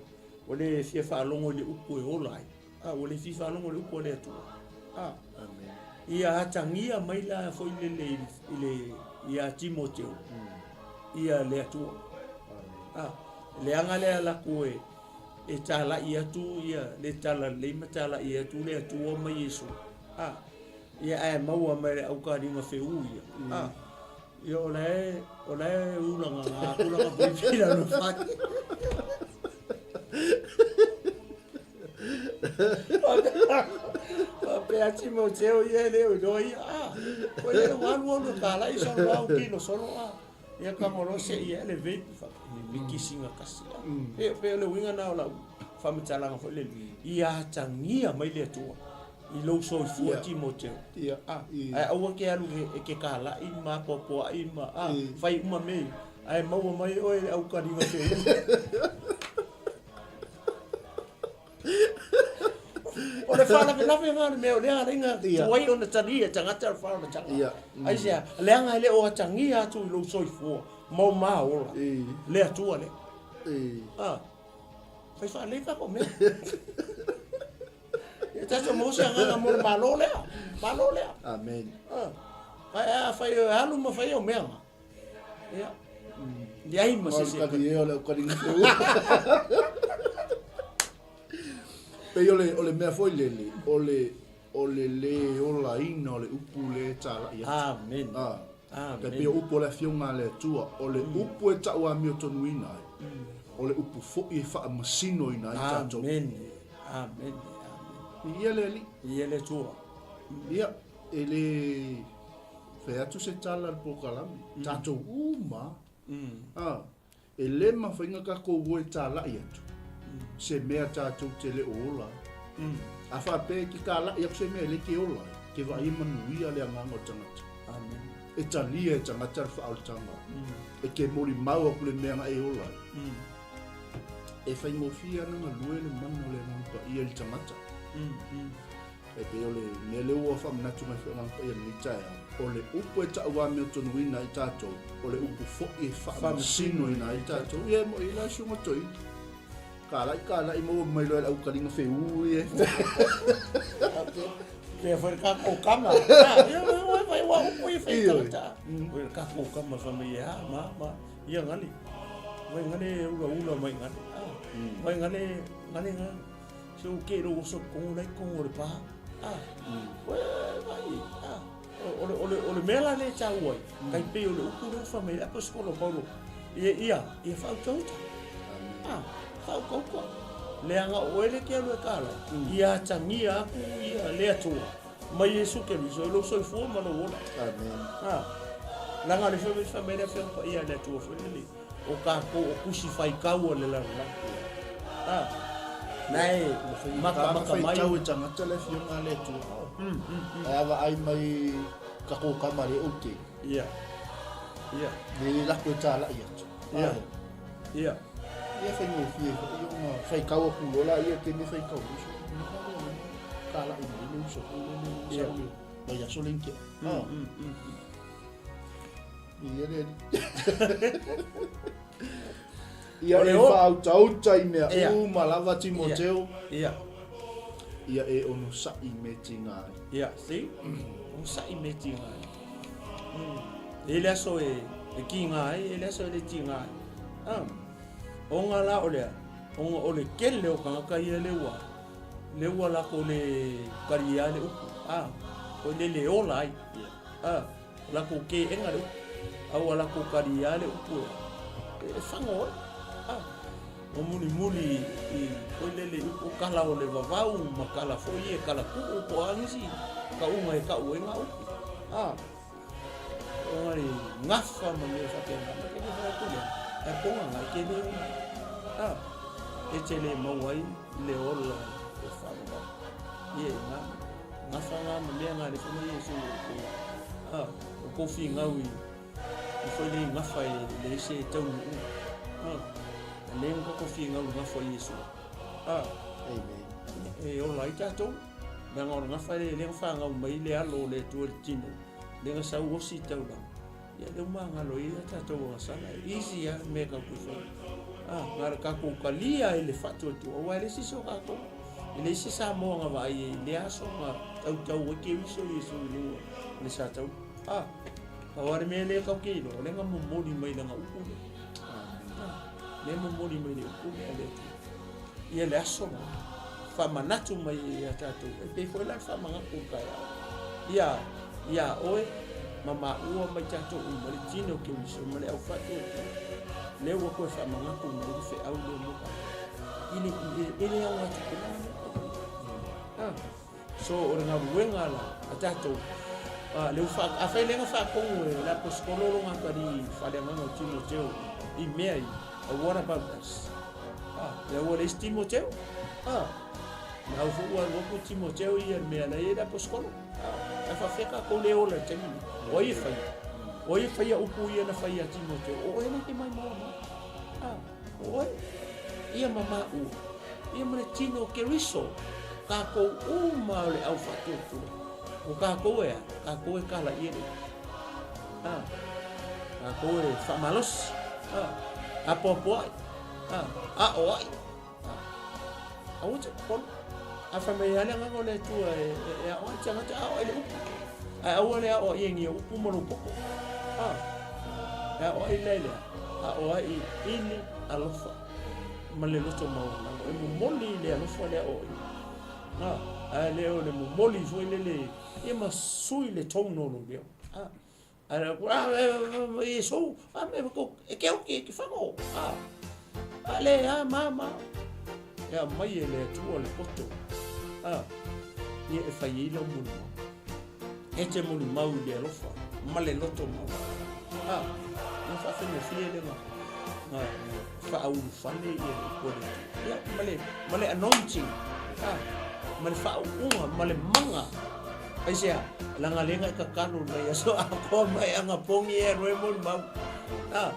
ua le fia faalogo i le upu e ola ai. A, ua le fia faalogo i le upu a le Atua. A, Amen. Ia atagia mai la foi lele i le ia Timoteo. Ia le Atua. Amen. A, leaga lea laku e e tālaʻi atu ia le talalelei ma tālaʻi atu le Atua ma Iesu. A, ia ae maua mai le aukaliga feū ia. A, ia o la e, o la e ulaga ngā atu lana pui lana whai. Faapea Timoteo ia e le o iloa ia. A, koe le ua alu alu e tālaʻi solo au kilo solo a. Ia ka ngolo se ia le vape fa ni kisinga kasi. Pe pe le uiga na o lau faamatalaga foi lele ia atagia mai le Atua i lou soifua Timoteo. Ia. A, ae aua ke alu e ke kalaʻi ma apoapoaʻi ma a fai uma mea ia, ae maua mai oe le aukaliga feula. O le faalavelave lena o le mea o lea alaiga tuai ona talia e tagata le faaolataga. Aisea? Leaga e le o atagia atu i lou soifua Ma o maola le Atua lea. Ah, fai faalelei tatou mea. Ia tatou maua se agaga mo le Malo lea. Malo lea. Amen. Ah, ae afai e alu ma fai au mea nga. Ia. Leai ma se isi. Kali e o le kali Pei o le o le mea foi lele, o le o le lē olaina o le upu lea e talai atu. Amen. Ah. Amen. Tai pei o upu o le Afioga a le Atua, o le upu e ta'u amiotonuina ai, o le upu foi e faamasinoina ai tatou. Amen. Amen. Amen. Ia le Alii. Ia le Atua. Ia, e le fai atu se tala i le polokalame, tatou uma lava. Ah. E le mafai ona tatou o e talai atu se mea tatou te le o ola ai. A faapea e te talai atu se mea e le te ola ai, te vaai e manuia le agaga o le tagata. Amen. E talia e tagata le faaolataga. E te molimau atu le mea na e ola ai. E faigofie ana galue le mana o le Agaga Paia i le tagata. E pei o le mea lea ua faamanatu mai foi Agaga Paia i lenei taeao, o le upu e tauamiotonuina ai tatou, o le upu foi e faamasinoina ai tatou. Ia e moi la susuga Toeaina. Kalai kalai maua mai loa e le aukaliga feū ia. Pea foi le kako kama. Ia ua vai ua upu ia fai tagata. Oi le kako kama fa mai ia ma ma ia ngale. Vai ngale ula ula mai ngale. Vai ngale ngale ngale. Se o ke ro so kongo lai kongo le pa. Ah. Oi vai. Ah. O le o le o le mea la le tau ai. Kai pe o le upu le ufa mai apostolo Paulo. Ia ia ia whautauta. Ah, whaukauka. Leaga o oe le ke alu e kala. Ia atagia aku ia le Atua. Mai Iesu Keriso i lou soifua ma lou ola. Amen. Ah. Leaga le fai fai mai le afioga paia a le Atua foi lele. O kākou o kusi faikau o le lalolagi. Ah. Na e makamaka mai. Faitau e tagata le afioga a le Atua. Ae a vaai mai ka kōkama le oute. Ia. Ia. Le lako e tālaʻi atu. Ia. Ia. Ia faigofie foi ona faikau atu loa laia e te faikau uso. Tālaʻi mai le uso foi lele Ia. sau le vaiaso le ike. Ah. Ia le alii. Ia O le e o- faautauta i mea Ia. uma lava Timoteo. Ia. Ia e onosaʻi me tiga ai. Ia, see? Onosaʻi me tiga ai. E i le aso e, e kiga ai, e le aso e le tiga ai. Ah. Ona la o lea, ona o le kele o tagata ia le ua, le ua lakou le kalia le upu. Ah. O le le ola ai. Ah. O lakou keʻena le upu. A ua lakou kalia le upu e, e fago ai. Ah. O mulimuli i foi lele i upu kala o le vavau ma kala foi e kala kuʻu po o a nisi kauga e kau ai ngā upu. Ah. O ai gafa ma mea faapena, ma ke le whai atu lea. Ae ponga ngai ke le ola. Ah. E te le mau ai le ola e whanau. Ia i ngā gafa ngā ma mea ngā le whanau Iesu o kou. Ah. O kou whingau i i foi le gafa e le ese e taunu. Ah. A le nga kou whingau i gafa Iesu. Ah. Amen. E ola ai tatou. Leaga o le gafa le le whangau mai le alo o le Atua i le tino. Le ga sau osi taulaga. Ia lea ua magalo ai ia tatou agasala. Easy lava mea e tatou te fai. Ah, na o le tatou talia i le faatuatua, aua e leai se isi o tatou. E leai se Samoa na vaai ai i lea aso na tautau ai Keriso Iesu i luga o le sa taula. Ah, pau lava le mea lea tatou te iloa, o lea na momoli mai lana upu lea. Ah, lea e momoli mai le upu lea a le Atua. Ia le aso na faamanatu mai ai ia tatou, e pei foi la le faamanatu o le taeao. Ia, iā oe ma maua mai tatou uma le tino o Keriso ma le aufaatuatua, lea ua toe faamanatu mai le feau lea mo tatou. I le, i le augatupulaga lea. Ah. So o le galuega la a tatou, a, le ua faa, afai lea na faatonu e le aposetolo lo gatali faaleagaga o Timoteo i mea ia, what about us? A, lea ua leai se Timoteo? A, na au foi ua alu atu Timoteo ia i le mea la e i ai le aposetolo. A, ae faafefea tatou le ola i le taimi lenei? O ai e faia? O ai e faia upu ia na fai ia Timoteo? O oe lea e te maimoa mai. A, o oe, ia ma maua, ia ma le tino o Keriso, tatou uma o le au faatuatua. O tatou e a? Tatou e kalaia le upu. A, Tatou e faamalosi, apoapoai, aoai. Aua te popole. A fai mai lava le agaga o le Atua e aoai le tagata, aoai le upu. Ae aua le aoaigia upu ma lou poto. E aoai la i le a? Aoai i le alofa ma le loto maualalo. E momoli le alofa le aoaiga. Ae le o le momoli foi lele ia ma sui le tone o lou leo. Iesu, e ke oki, e ke whango. A le a ma ma. E a mai e le atua le poto. A, ia e fai ei lau mulimau. E te mulimau i le alofa, ma le loto mau. A, ia whaafengofie le nga, nga whaaulufale ia le upu a le Atua. Ia, ma le, ma le anointing. A, ma le whaauunga, ma le manga. Aisea, laga lea na e tatalo mai aso atoa ma e anapogi e alu ai molimau. A,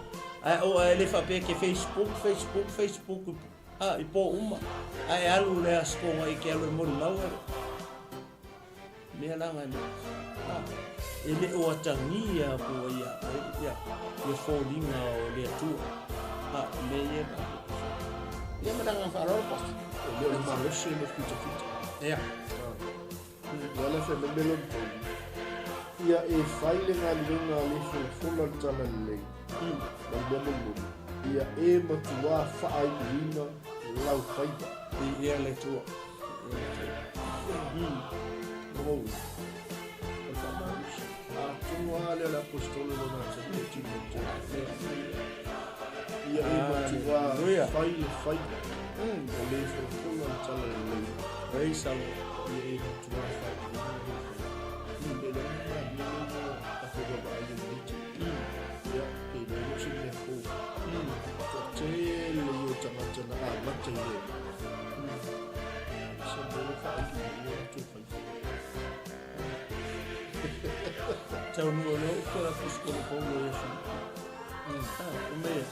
ae o ae le faapea ke Facebook, Facebook, Facebook, a, i po uma. Ae alu le aso i ke alu e molimau e. Mea laga e a, e le o atagia aku ai ia, ia, ia foliga o le Atua. A, mea ia ka. Ia ma laga whaalolo pasi. E le o le malosi e le fitafita. Ia. Ia le fai mai mea lona tolu, ia e fai le galuega a le folafola le talalelei, ma le mea mulimuli, ia e matuā faaiuina lau faiva. Ia le Atua. Ia le Atua. Lona uiga, o le faamalosi. Atonu lava lea o le Aposetolo lona atalii o Timoteo. Ia e matuā fai le faiva, o le folafola le talalelei. Praise the Lord. Ia e matua faaiuina lau faiva. E le ona malie lea ua tatou vaavaai i lenei taimi. Ia, pe iloa ai se mea fou. Toatele ia o tagata na amata i lea mea. Se mea lea faaiuina ai o latou faiva. Taunuu o lea upu a le Aposetolo Paulo ia Filipi. Ah, o mea,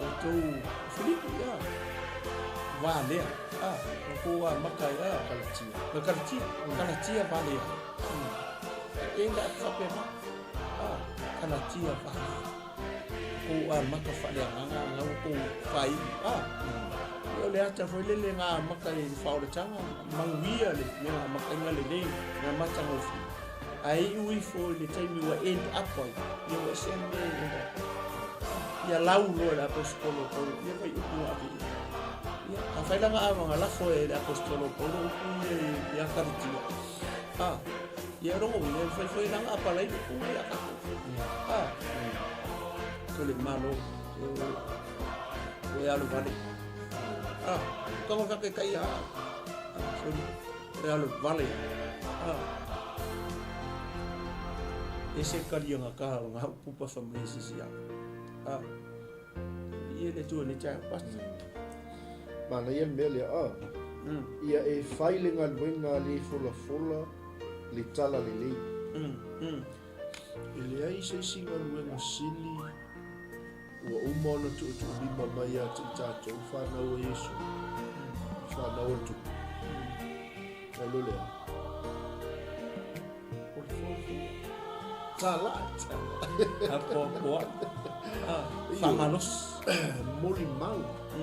outou Filipi, ah, valea, ah, outou amata ai, ah, Kalatia. Na Kalatia, Kalatia valea. E na faapena, ah, Kalatia valea. Outou amata faaleagaga na outou faaiu, ah, o le ata foi lele ngā amata i le faaolataga, manuia le mea amataiga lelei, le amatagofie. Ae iu ifo i le taimi ua end up ai, ia ua ese le mea e end up. Ia lau loa e le Aposetolo o Paulo, ia fai upu ua ave i ai. Ia, afai la nga ava nga lafo e le Aposetolo o Paulo upu ia ia Kalitia. Ah, ia rongo ia fai foi la nga apalai upu ia tatou. Ah, so le malo, o e alu vale. Ah, ka ka ke kai ah. So e alu vale. Ah. E se kalianga ka o ngā upu pa wha mai sisi a. Ah. Ia le tua ni chai pas. Manaia le mea lea, ah. Ia e fai le galuega le folafola le talalelei. E leai se isi galuega sili ua uma ona tuutuulima mai ia te i tatou fanau a Iesu, fanau a le Tupu. Nai lo lea, o le folafola. Talai. Apoapoa. Faamalosi. Molimau. O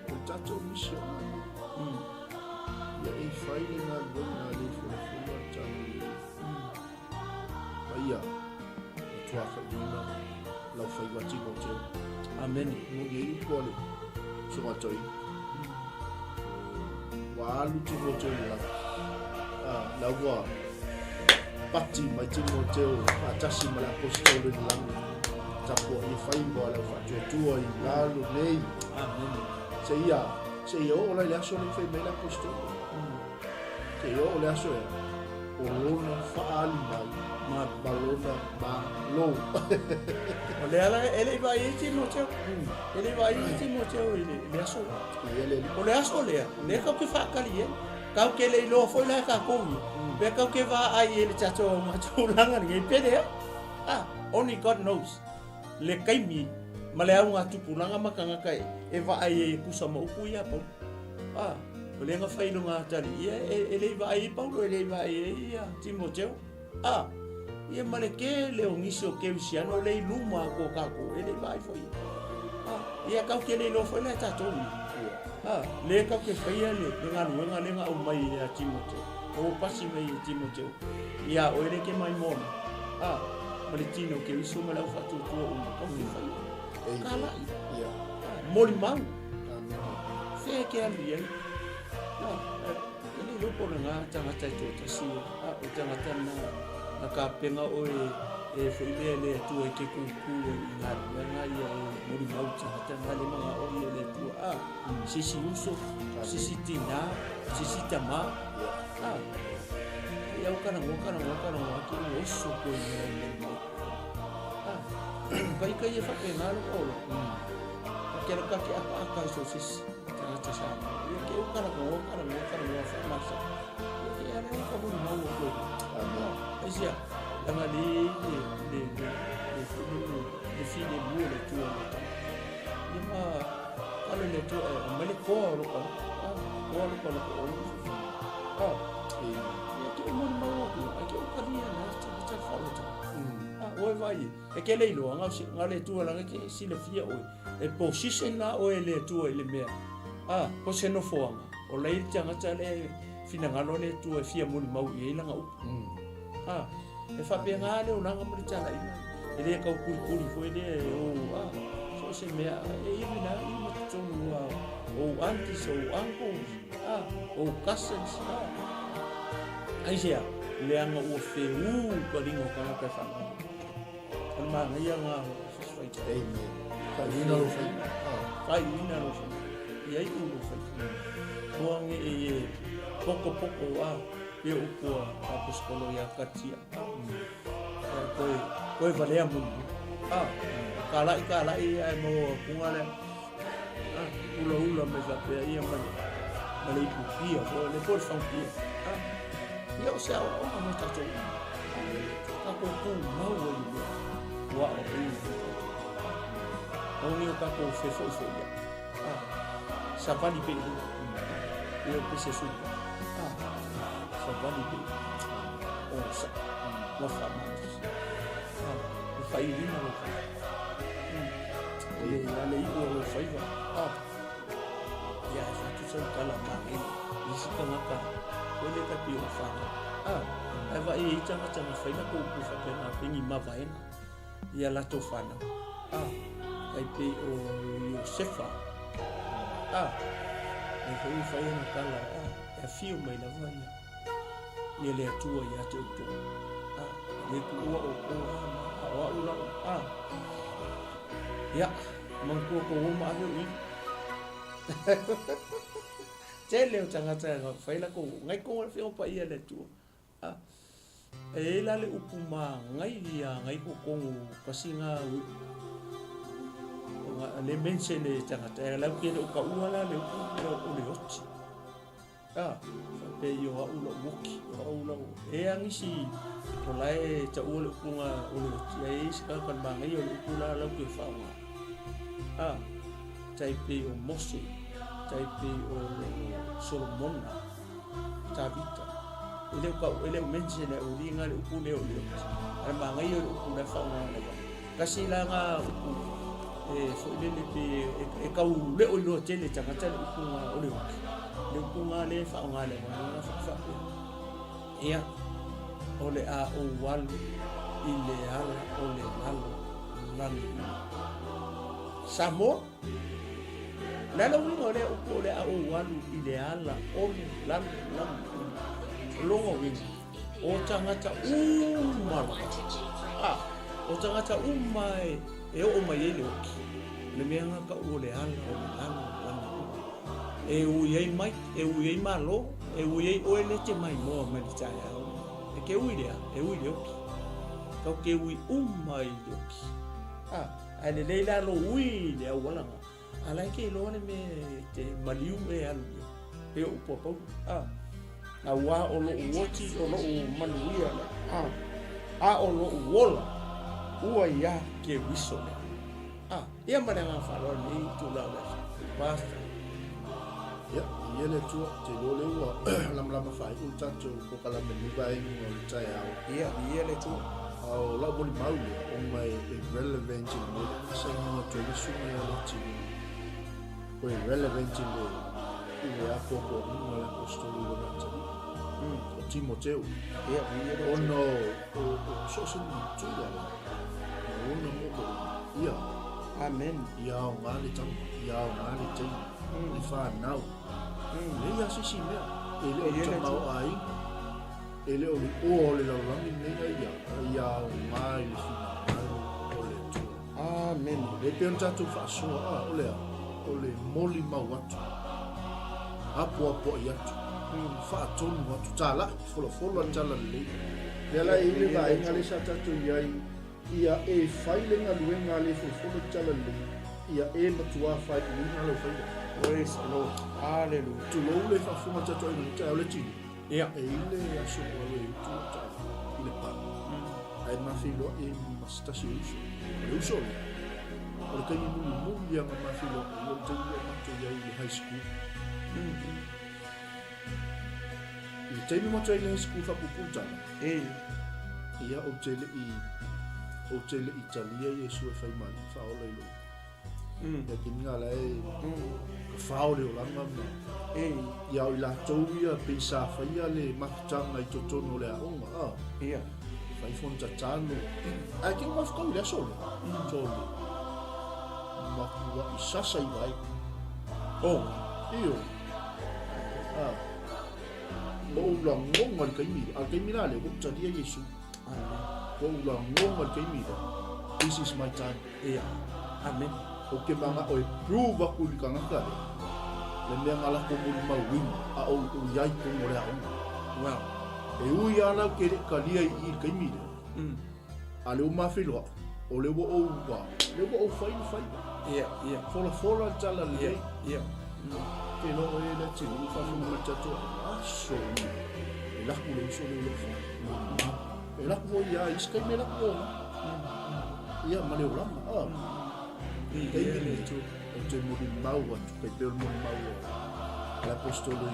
le tatou misiona. Ia e fai le galuega a le folafola le talalelei. Ma ia, matua faaiuina lau faiva Timoteo. Amene. Moni ai upu a le Susuga Toeaina. Ua alu Timoteo i le lagi. Ah, la ua pati mai Timoteo faatasi ma le Aposetolo i le lagi. Tapuai faiva le au faatuatua i lalo nei. Amene. Seia, seia oo la i le aso nei fai mai le Aposetolo. Seia oo le aso ea, o lona faaali mai ma lona malo. O le ala e le i vaai ai Timoteo. E le i vaai ai Timoteo i le aso lea. Ia le alii. O le aso lea, lea tatou te faatali ai. Tatou te le iloa foi la e tatou ia. Pe tatou te vaai i le tatou augatulaga lenei, pe leai. Ah, only God knows. Le taimi ma le augatupulaga ma tagata e vaai ai e tusa ma upu ia a Paulo. Ah, o lea na fai i luga atali, ia e le i vaai ai Paulo, e le i vaai ai ia Timoteo. Ah, Ia ma le tele o nisi o kerisiano lea i luma atu o tatou e le i vaai foi. Ia tatou te le iloa foi la e tatou ia. Lea tatou te faia le galuega lea na aumai ia Timoteo. Ua pasi mai e Timoteo ia oe lea e te maimoa mai. Ma le tino o Keriso ma le au faatuatua uma tatou te faia. Talai. Molimau. Fea e te alu i ai. E le iloa po o lena tagata e toatasi, a o tagata na na tapena oe e foi lea le Atua e te kūkū ai i galuega ia e molimau i tagata na le manao ia le Atua. A, se isi uso, se isi tinā, se isi tamā. A, ia o talanoa, talanoa, talanoa atu ua oso koe i mea e molimau. A, kai kai e faapena lou ola. Ka te ka te akaaka i so se isi tagata Samoa. Ia ke u talanoa, talanoa, talanoa faamasa. Ia ke ala o ka molimau o koe. Aisea, leaga le le le le le le le filemu o le Atua i le tagata. Ia ma kalo le Atua e aumai le koa o lou a koa lou kaloko o a ia ke u molimau atu ai ke u kalia na tagata whaota. A oe vai e ke le iloa ngau ngau le Atua langa ke silafia oe e position la oe le Atua i le mea. A po se nofoanga o lai le tagata le finagalo le Atua e fia molimau i ai lana upu. A e faapena le olaga ma le talaiga. E le tau kulikuli foi lea e ou a so o se mea e iwi la i ma totonu a ou aunties, ou uncles, a ou cousins, a aisea leaga ua feū ka liga o tagata e faanono. O le manaia lena o se faita. Amen. Faaiuina lou faiva. Faaiuina lou faiva. Ia iu lou faiva. Mua ge e e pokopoko a pe upu a aposetolo ia Katia. Koe, koe valea muli. A, ka lai, ka lai ai mo kunga le. A, ula ula me faapea ia ma le, ma le ipu pia, fo le po le fau pia. A, ia o se ao aoga mo tatou. Tatou tu mau ai i mea. Ua o ai i tatou. O ni o tatou fe foi foi ia. A, savali pe i. Ia o pese suka. A, savali pe i. O sa, ua whamatu. A, e whairina lo whai. Le a le iu o lou faiva. A, ia e faatusa i tala ma e isi tagata, koe le ta pio o whanau. A, ae vaai e i tagata na whai la kou upu faapena pe ni mavaega ia latou whanau. A, tai pei o Iosefa. A, e foi whai ana tala, a, e awhio mai lava ia. Ia le Atua ia te outou. A, le tuua outou a ma a o a'u lau a. Ia, manatua tou o ma ave o ivi. Tele o tagata e fai latou ngai kou le afioga paia le Atua. A, e i ai la le upu magai ia ngai totonu kasi ga le mention e tagata e lau ke le o taua la le upu o le oti. A, faapea o a'u la'u oki, o a'u la'u, e a nisi o la e ta'ua le upuga o le oti, ae i ai isi tagata o le manaia o le upu la lau toe fa'aaoga. A, tai pei o Mose, tai pei o Solomona, Tavita, e le o ta'u, e le o mention e auliga le upu lea o le oti, a le manaia o le upu la e fa'aaoga lava. Tasi la ga upu e foi lele pe e tau leo iloa tele tagata le upu ga o le oki. Le upu ga le faaaoga le wa ga faapea. Ia, o le a ou alu i le ala o le lalo lani. Samoa, le ala uiga o lea upu o le a ou alu i le ala o le lalo lani. O lona uiga, o tagata uma lava. A, o tagata uma e, e oo mai ai le oki. O le mea nga kau o le ala o le lalo lana uma. E ui ai mai, e ui ai malo, e ui ai oe le te maimoa mai le taeao. E ke ui lea, e ui le oki. Kau ke ui uma i le oki. A, ae lelei la lo ui i le auala nga. A la e ke iloa le mea e te maliu e alu i ai. Pei o upu a Paulo. A, auā o loʻu oti, o loʻu manuia lea. A, a o loʻu ola, ua iā Keriso lea. A, ia ma le agaga faaaloalo i lenei itula o le aso. Pastor. Ia, viia le Atua, te iloa lea ua lamalama faaiu le tatou polokalame i lenei vaega o le taeao. Ia, viia le Atua. A o lau molimau lea, ona e relevant i le mea lea na saunoa atu ai le susuga ia Leatinuu, o e relevant i le, i le apoapoaiga a le Aposetolo i lona atalii, o Timoteo. Ona o, o so o se matua lava, ma ona moomooga, ia, Amen. Ia aoga le tama, ia aoga le teine, le fanau. Leai lava se isi mea, e le o le tamaoaiga. E le o le oa o le lalolagi lenei a ia, a ia aoga i le finagalo o le Atua. Amene. E pei ona tatou faasoa, a, o le a? O le molimau atu, apoapoai atu, faatonu atu, talai, folafola le tala lelei. Lea la e i ai le vaega lea sa tatou i ai, ia e fai le galuega a le folafola le tala lelei, ia e matuā faaiuina lau faiva. Praise the Lord. Hallelujah. Tulou le faafofoga a tatou aiga i le taeao le tino. Ia. E i le aso ua alu ai utu lau taavale i le pā, ae ma feiloai ma se tasi o uso. O le uso lea, o le taimi mulimuli ia na ma feiloai ai, o le taimi ua matou i ai i le high school. I le taimi matou i le high school faapuupuu tala, ia ou te le i, ou te le i talia Iesu e fai ma Alii faaola i lou Ia te minga la e ka whao le olanga ma ia o i latou ia pei sa whaia le mafutanga i totonu o le aonga a. Ia. Whai fona tatalo. Ai ke mafukau le aso le. Tolu. Makua i sasa i vai. Oh. Io. A. O ula ngonga le kaimi. A le kaimi la le, o talia Yesu. O ula ngonga le kaimi le. This is my time. Ia. Amen. Ou te manao e prove aku i le tagata lea, le mea na latou molimauina a o ou i ai i totonu o le aoga. Wow. E ui lava la ou te le i talia i i i le taimi lea, a lea ua mafeiloai, o lea ua ou, lea ua ou fai le faiva. Ia, ia. Folafola le tala lelei. Ia, ia. Te iloa oe le atunuu ua faafofoga mai le tatou aso uma, e laku le uso lea i lou fale. E laku foi ia isi taimi e laku ona. Ia ma le olaga. Ah. Taimi le ou te molimau atu, tai pei o le molimau a le Aposetolo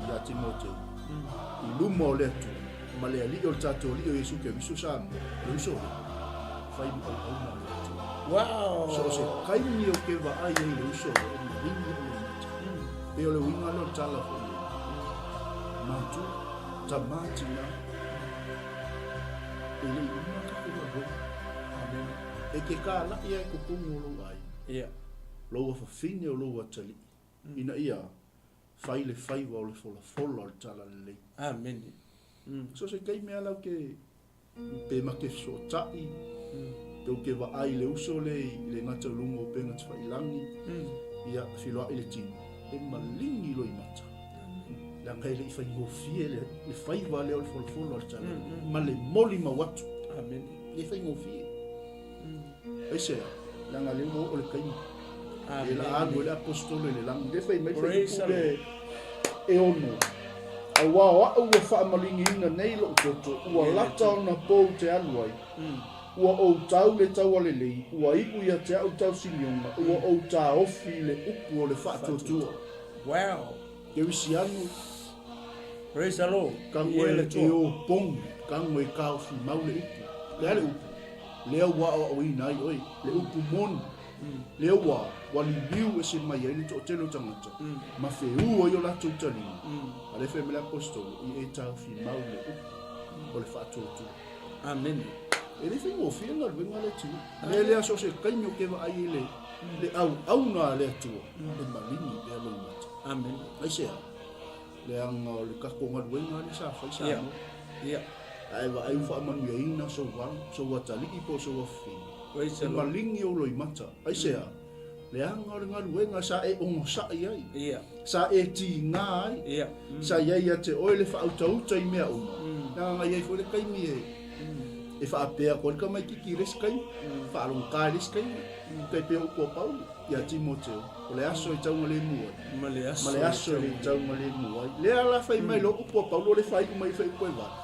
ia Timoteo, i luma o le Atua, ma le Alii o le tatou Alii o Iesu Keriso Samoa, o le uso lea, fai ma auauna a le Atua. Wow! So o se taimi ou te vaai ai i le uso lea, e maligi au loimata. Pei o le uiga lea o le tala foi lea, Matua, tama, tina, E le i uma tatou galuega. Amen. E te kālaʻi ai totonu o lou aiga. Ia. Lou afafine o lou atalii. Mm. Ina ia fai le faiva o le folafola o le talalelei. Amen. Mm. So se taimi a lau ke pe ma ke fesootaʻi, mm. pe ou ke vaai i le uso le i le gata o luga o upega tafailangi, mm. ia filoaʻi le tino, e maligi loimata. Leaga e le i faigofie le, le faiva lea o le folafola o le tala, mm, mm. ma le molimau atu. Amen. E faigofie. Aisea, leaga lea ua oo le taimi. E la alu ai le aposetolo i le lagi. Lea fai mai Praise le faipule e ono. Auā o a'u ua faamaligiina nei lo'u toto, ua lata ona pou te alu ai. Ua ou tau le taualelei, ua iu ia te a'u tausinioga, ua ou taofi i le upu o le faatuatua. Wow. Kerisiano. Praise the Lord. Kago e, e o pogi, kago e kaofi mau le upu. Le a le upu? Lea ua aoaoina ai oe, le upu moni. Lea ua, ua liliu ese mai ai le toatele o tagata, ma feū ai o latou taliga. A lea fai mai le Aposetolo, i e taofi mau le upu o le faatuatua. Amene. E le faigofie le galuega lea tino. Lea lea so o se taimi o ke vaai i le, le auauna a le Atua, e maligi pea loimata. Amene. Aisea? Leaga o le tatou galuega lea sa fai Samoa. Ia. Ae vaai ua faamanuiaina sou alo, sou atalii po o sou afafine. Praise E the Lord. maligi ou loimata. Aisea? Leaga o le galuega sa e ogosaʻi ai. Ia. Sa e tiga ai. Ia. Sa i ai ia te oe le faautauta i mea uma. Leaga na i ai foi le taimi e e faapea atu ai le tamaititi i le isi taimi, faalogogata i le isi taimi, tai pei o upu a Paulo ia Timoteo, o le aso e taugalemu ai, Ma le aso ma le aso e le taugalemu ai. Lea la fai mai loa upu a Paulo le faaiu mai i fuaiupu e valu.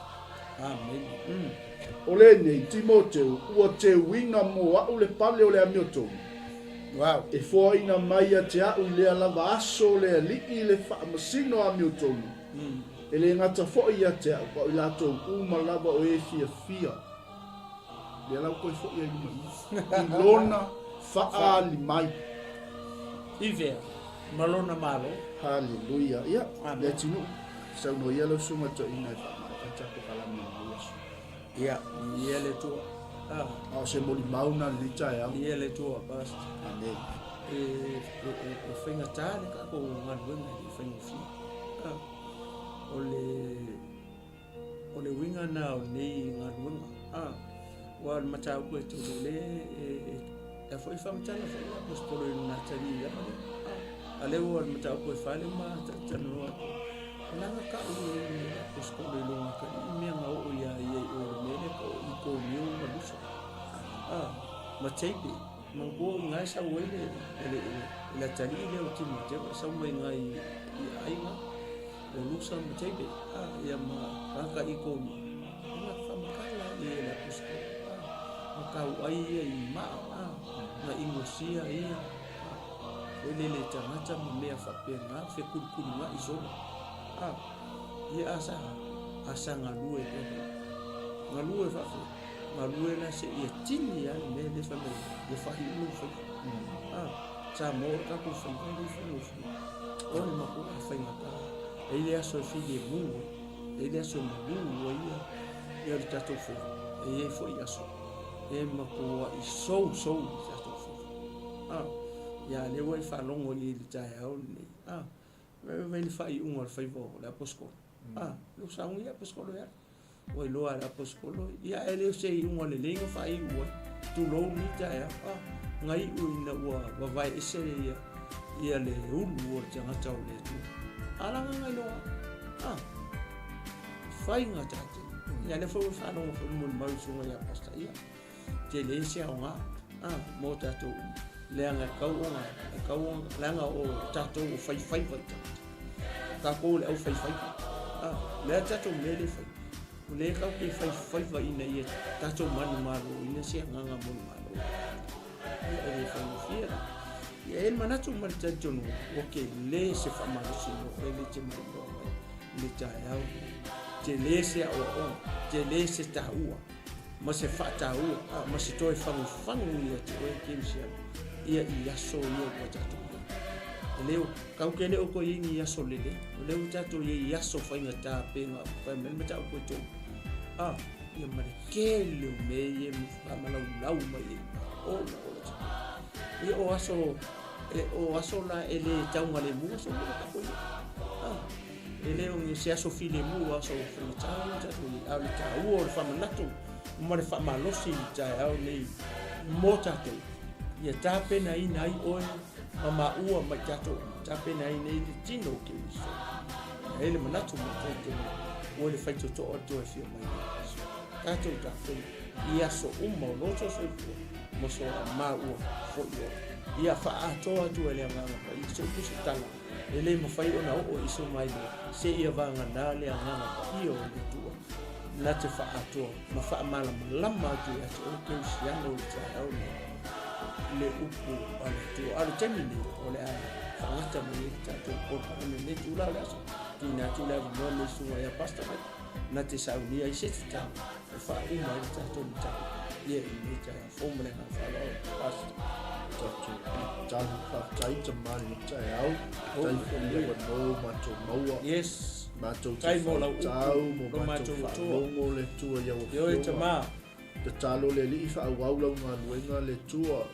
Amene. O lenei, Timoteo, ua teuina mo a'u le pale o le amiotonu. Wow. E foaina mai ia te a'u i lea lava aso o le Alii le faamasino amiotonu. E le gata foi ia te a'u, a o i latou uma lava o e fiafia. Lea la ua toe foi ai i luma i i, i Lona faaali mai. I fea? Ma Lona Malo. Haleluia. Ia, le atunuu, saunoa ia lau susuga toeaina e faamaea ai tatou kalame i lenei aso. Ia, viia le Atua. Ah. A o se molimau na lenei taeao. Viia le Atua, Pastor. Amene. E, e, e, e faigata le tatou galuega e le faigofie. Ah. O le O le uiga lena o lenei galuega. A, aua o le mataupu e tolu le e, e, e foi faamatala foi le aposetolo i lona atalii i lava lea. A, a lea ua o le mataupu e fa lea ma talanoa atu. O lana kau e le aposetolo i lona atalii mea na oo ia ia i o le mea lea ka o Ikonio ma Lusa. A, ma Teipe, manatua o i ina e sau ai le, le, le, le atalii lea o Timoteo e sau mai ina i, i aiga. O Lusa ma David, a, ia ma tagata i kona, e na faamatala ia e le aposetolo, a, na tau ai ia i maa, a, na inosia ia, a, foi lele tagata ma mea faapena, fekulikuligaʻi solo, a, ia a sa, a sa galue pea foi. Galue faafia, galue la seia tini lava le mea lea fai mai, ia faaiu lou faiva, a, Samoa o le tatou faiva e le faigofie. O le matua faigata. E i ai le aso e filemu ai, e i ai le aso e malu ai ia, ia le tatou faiva. E i ai foi aso e matuai sousou le tatou faiva. Ah, ia lea ua e faalogo i le taeao lenei. Ah, vaai le faaiuga o le faiva o le aposetolo. Ah, lou sauni le aposetolo e alu. Ua iloa e le aposetolo, ia e le o se iuga lelei na faaiu ai. Tulou lenei taeao. Ah, na iu ina ua vavae ese ia, ia le ulu o le tagata o le Atua. A laga na iloa. Ah, faigata tele. Ia lea foi ua faalogo foi le molimau i susuga ia Pastor. Ia, tele se aoga ah, mo tatou uma. Leaga e tau ona, e tau ona, leaga o tatou o faifaiva i tagata. Tatou o le aufaifaiva. Ah, lea tatou mea le fai. O lea tatou te faifaiva ina ia tatou manumaloina se agaga mo le Malo. Ia e le faigofie la. Ia e manatu ma le talitonuga, ua tele se faamalosi mo oe le te mailoa mai le taeao. Tele se aoaoga, tele se taua. ma se faataua, a, ma se toe fagufagu ia te oe kerisiano, ia i aso ia ua tatou i ai. E le o, kau ke le o koe i ai ni aso lelei, o lea ua tatou i ai i aso faigata pe na fai mai le mataupu e tolu, a, ia ma le tele o mea ia e faamalaulau mai ai, ola ola te Ia o aso, e, o aso la e le taugalemu aso ia tatou i ai. A, E le o se aso filemu, aso faigata ia tatou i ai, a o le taua o le faamanatu ma le faamalosi i le taeao nei mo tatou, ia tapenaina ai oe ma maua ma i tatou uma, tapenaina ai le tino o Keriso. E ai le manatu ma le talitonuga, ua le faitotoa le toe afio mai o Keriso. Tatou tapena i aso uma o lo soifua ma so maua foi ola. Ia faaatoa atu e le Agaga Paia se upu se tala. E le mafai ona oo i so mailoa, seia vagana le Agaga Paia o le Atua, na te faaatoa ma faamalamalama atu ia te oe kerisiano i le taeao nei, le upu a le Atua. A o le taimi nei, o le a faagata mai ai le tatou polokalame i lenei itula o le aso. Tuuina atu le avanoa lenei susuga ia Pastor Mike, na te saunia ai se tatalo e faauma ai le tatou mataupu ia i lenei taeao fou ma le agaga faaaloalo. Pastor. Tatou tatalo faafetai tama i le taeao. Faafetai foi i le avanoa ua matou maua. Yes. Matou te faitau mo matou faalogo le Atua i au afioga. Tatalo le Alii faaauau lau galuega le Atua,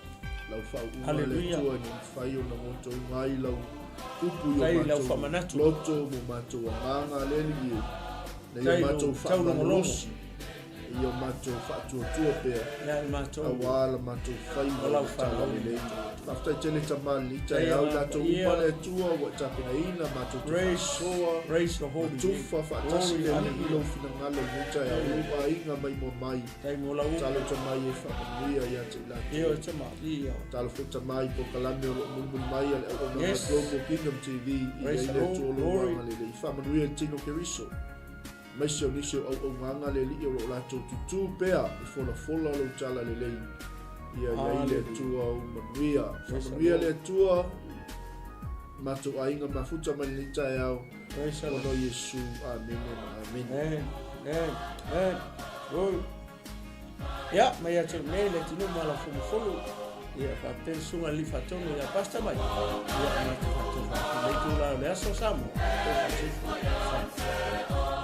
lau faauuga le Atua ina mafai ona gotouga ai lau upu i o matou loto mo matou agaga le Alii e, ina ia matou faamalolosi. Ia o matou faatuatua pea, auā la matou faiva i le Talalelei. Faafetai tele tamalii taeao i latou uma le Atua ua e tapenaina matou te faasoa ma tufa faatasi le Alii i lou finagalo i lenei taeao i lou aiga maimoa mai. Talofa mai e faamanuia ia te i latou. Talofa tama i polokalame o lo o mulimuli mai a le auaunaga Global Kingdom TV i ai le Atua o lou agalelei. Faamanuia i le tino Keriso. Aemaise o nisi o auaunaga le Alii o lo o latou tutū pea e folafola lou tala lelei. Ia i ai le Atua ou manuia. Faamanuia le Atua matou aiga mafuta mai lenei taeao. Ona o Iesu. Amene ma amene. Amen. Amen. Glory. Ia, mai ia te ou nei le atunuu ma lau fumufulu, ia faapea le susuga i le Alii Faatonu ia Pastor Mike, ia ma te faatu faatu le itula o le aso Samoa, tou faasoifua. Samoa.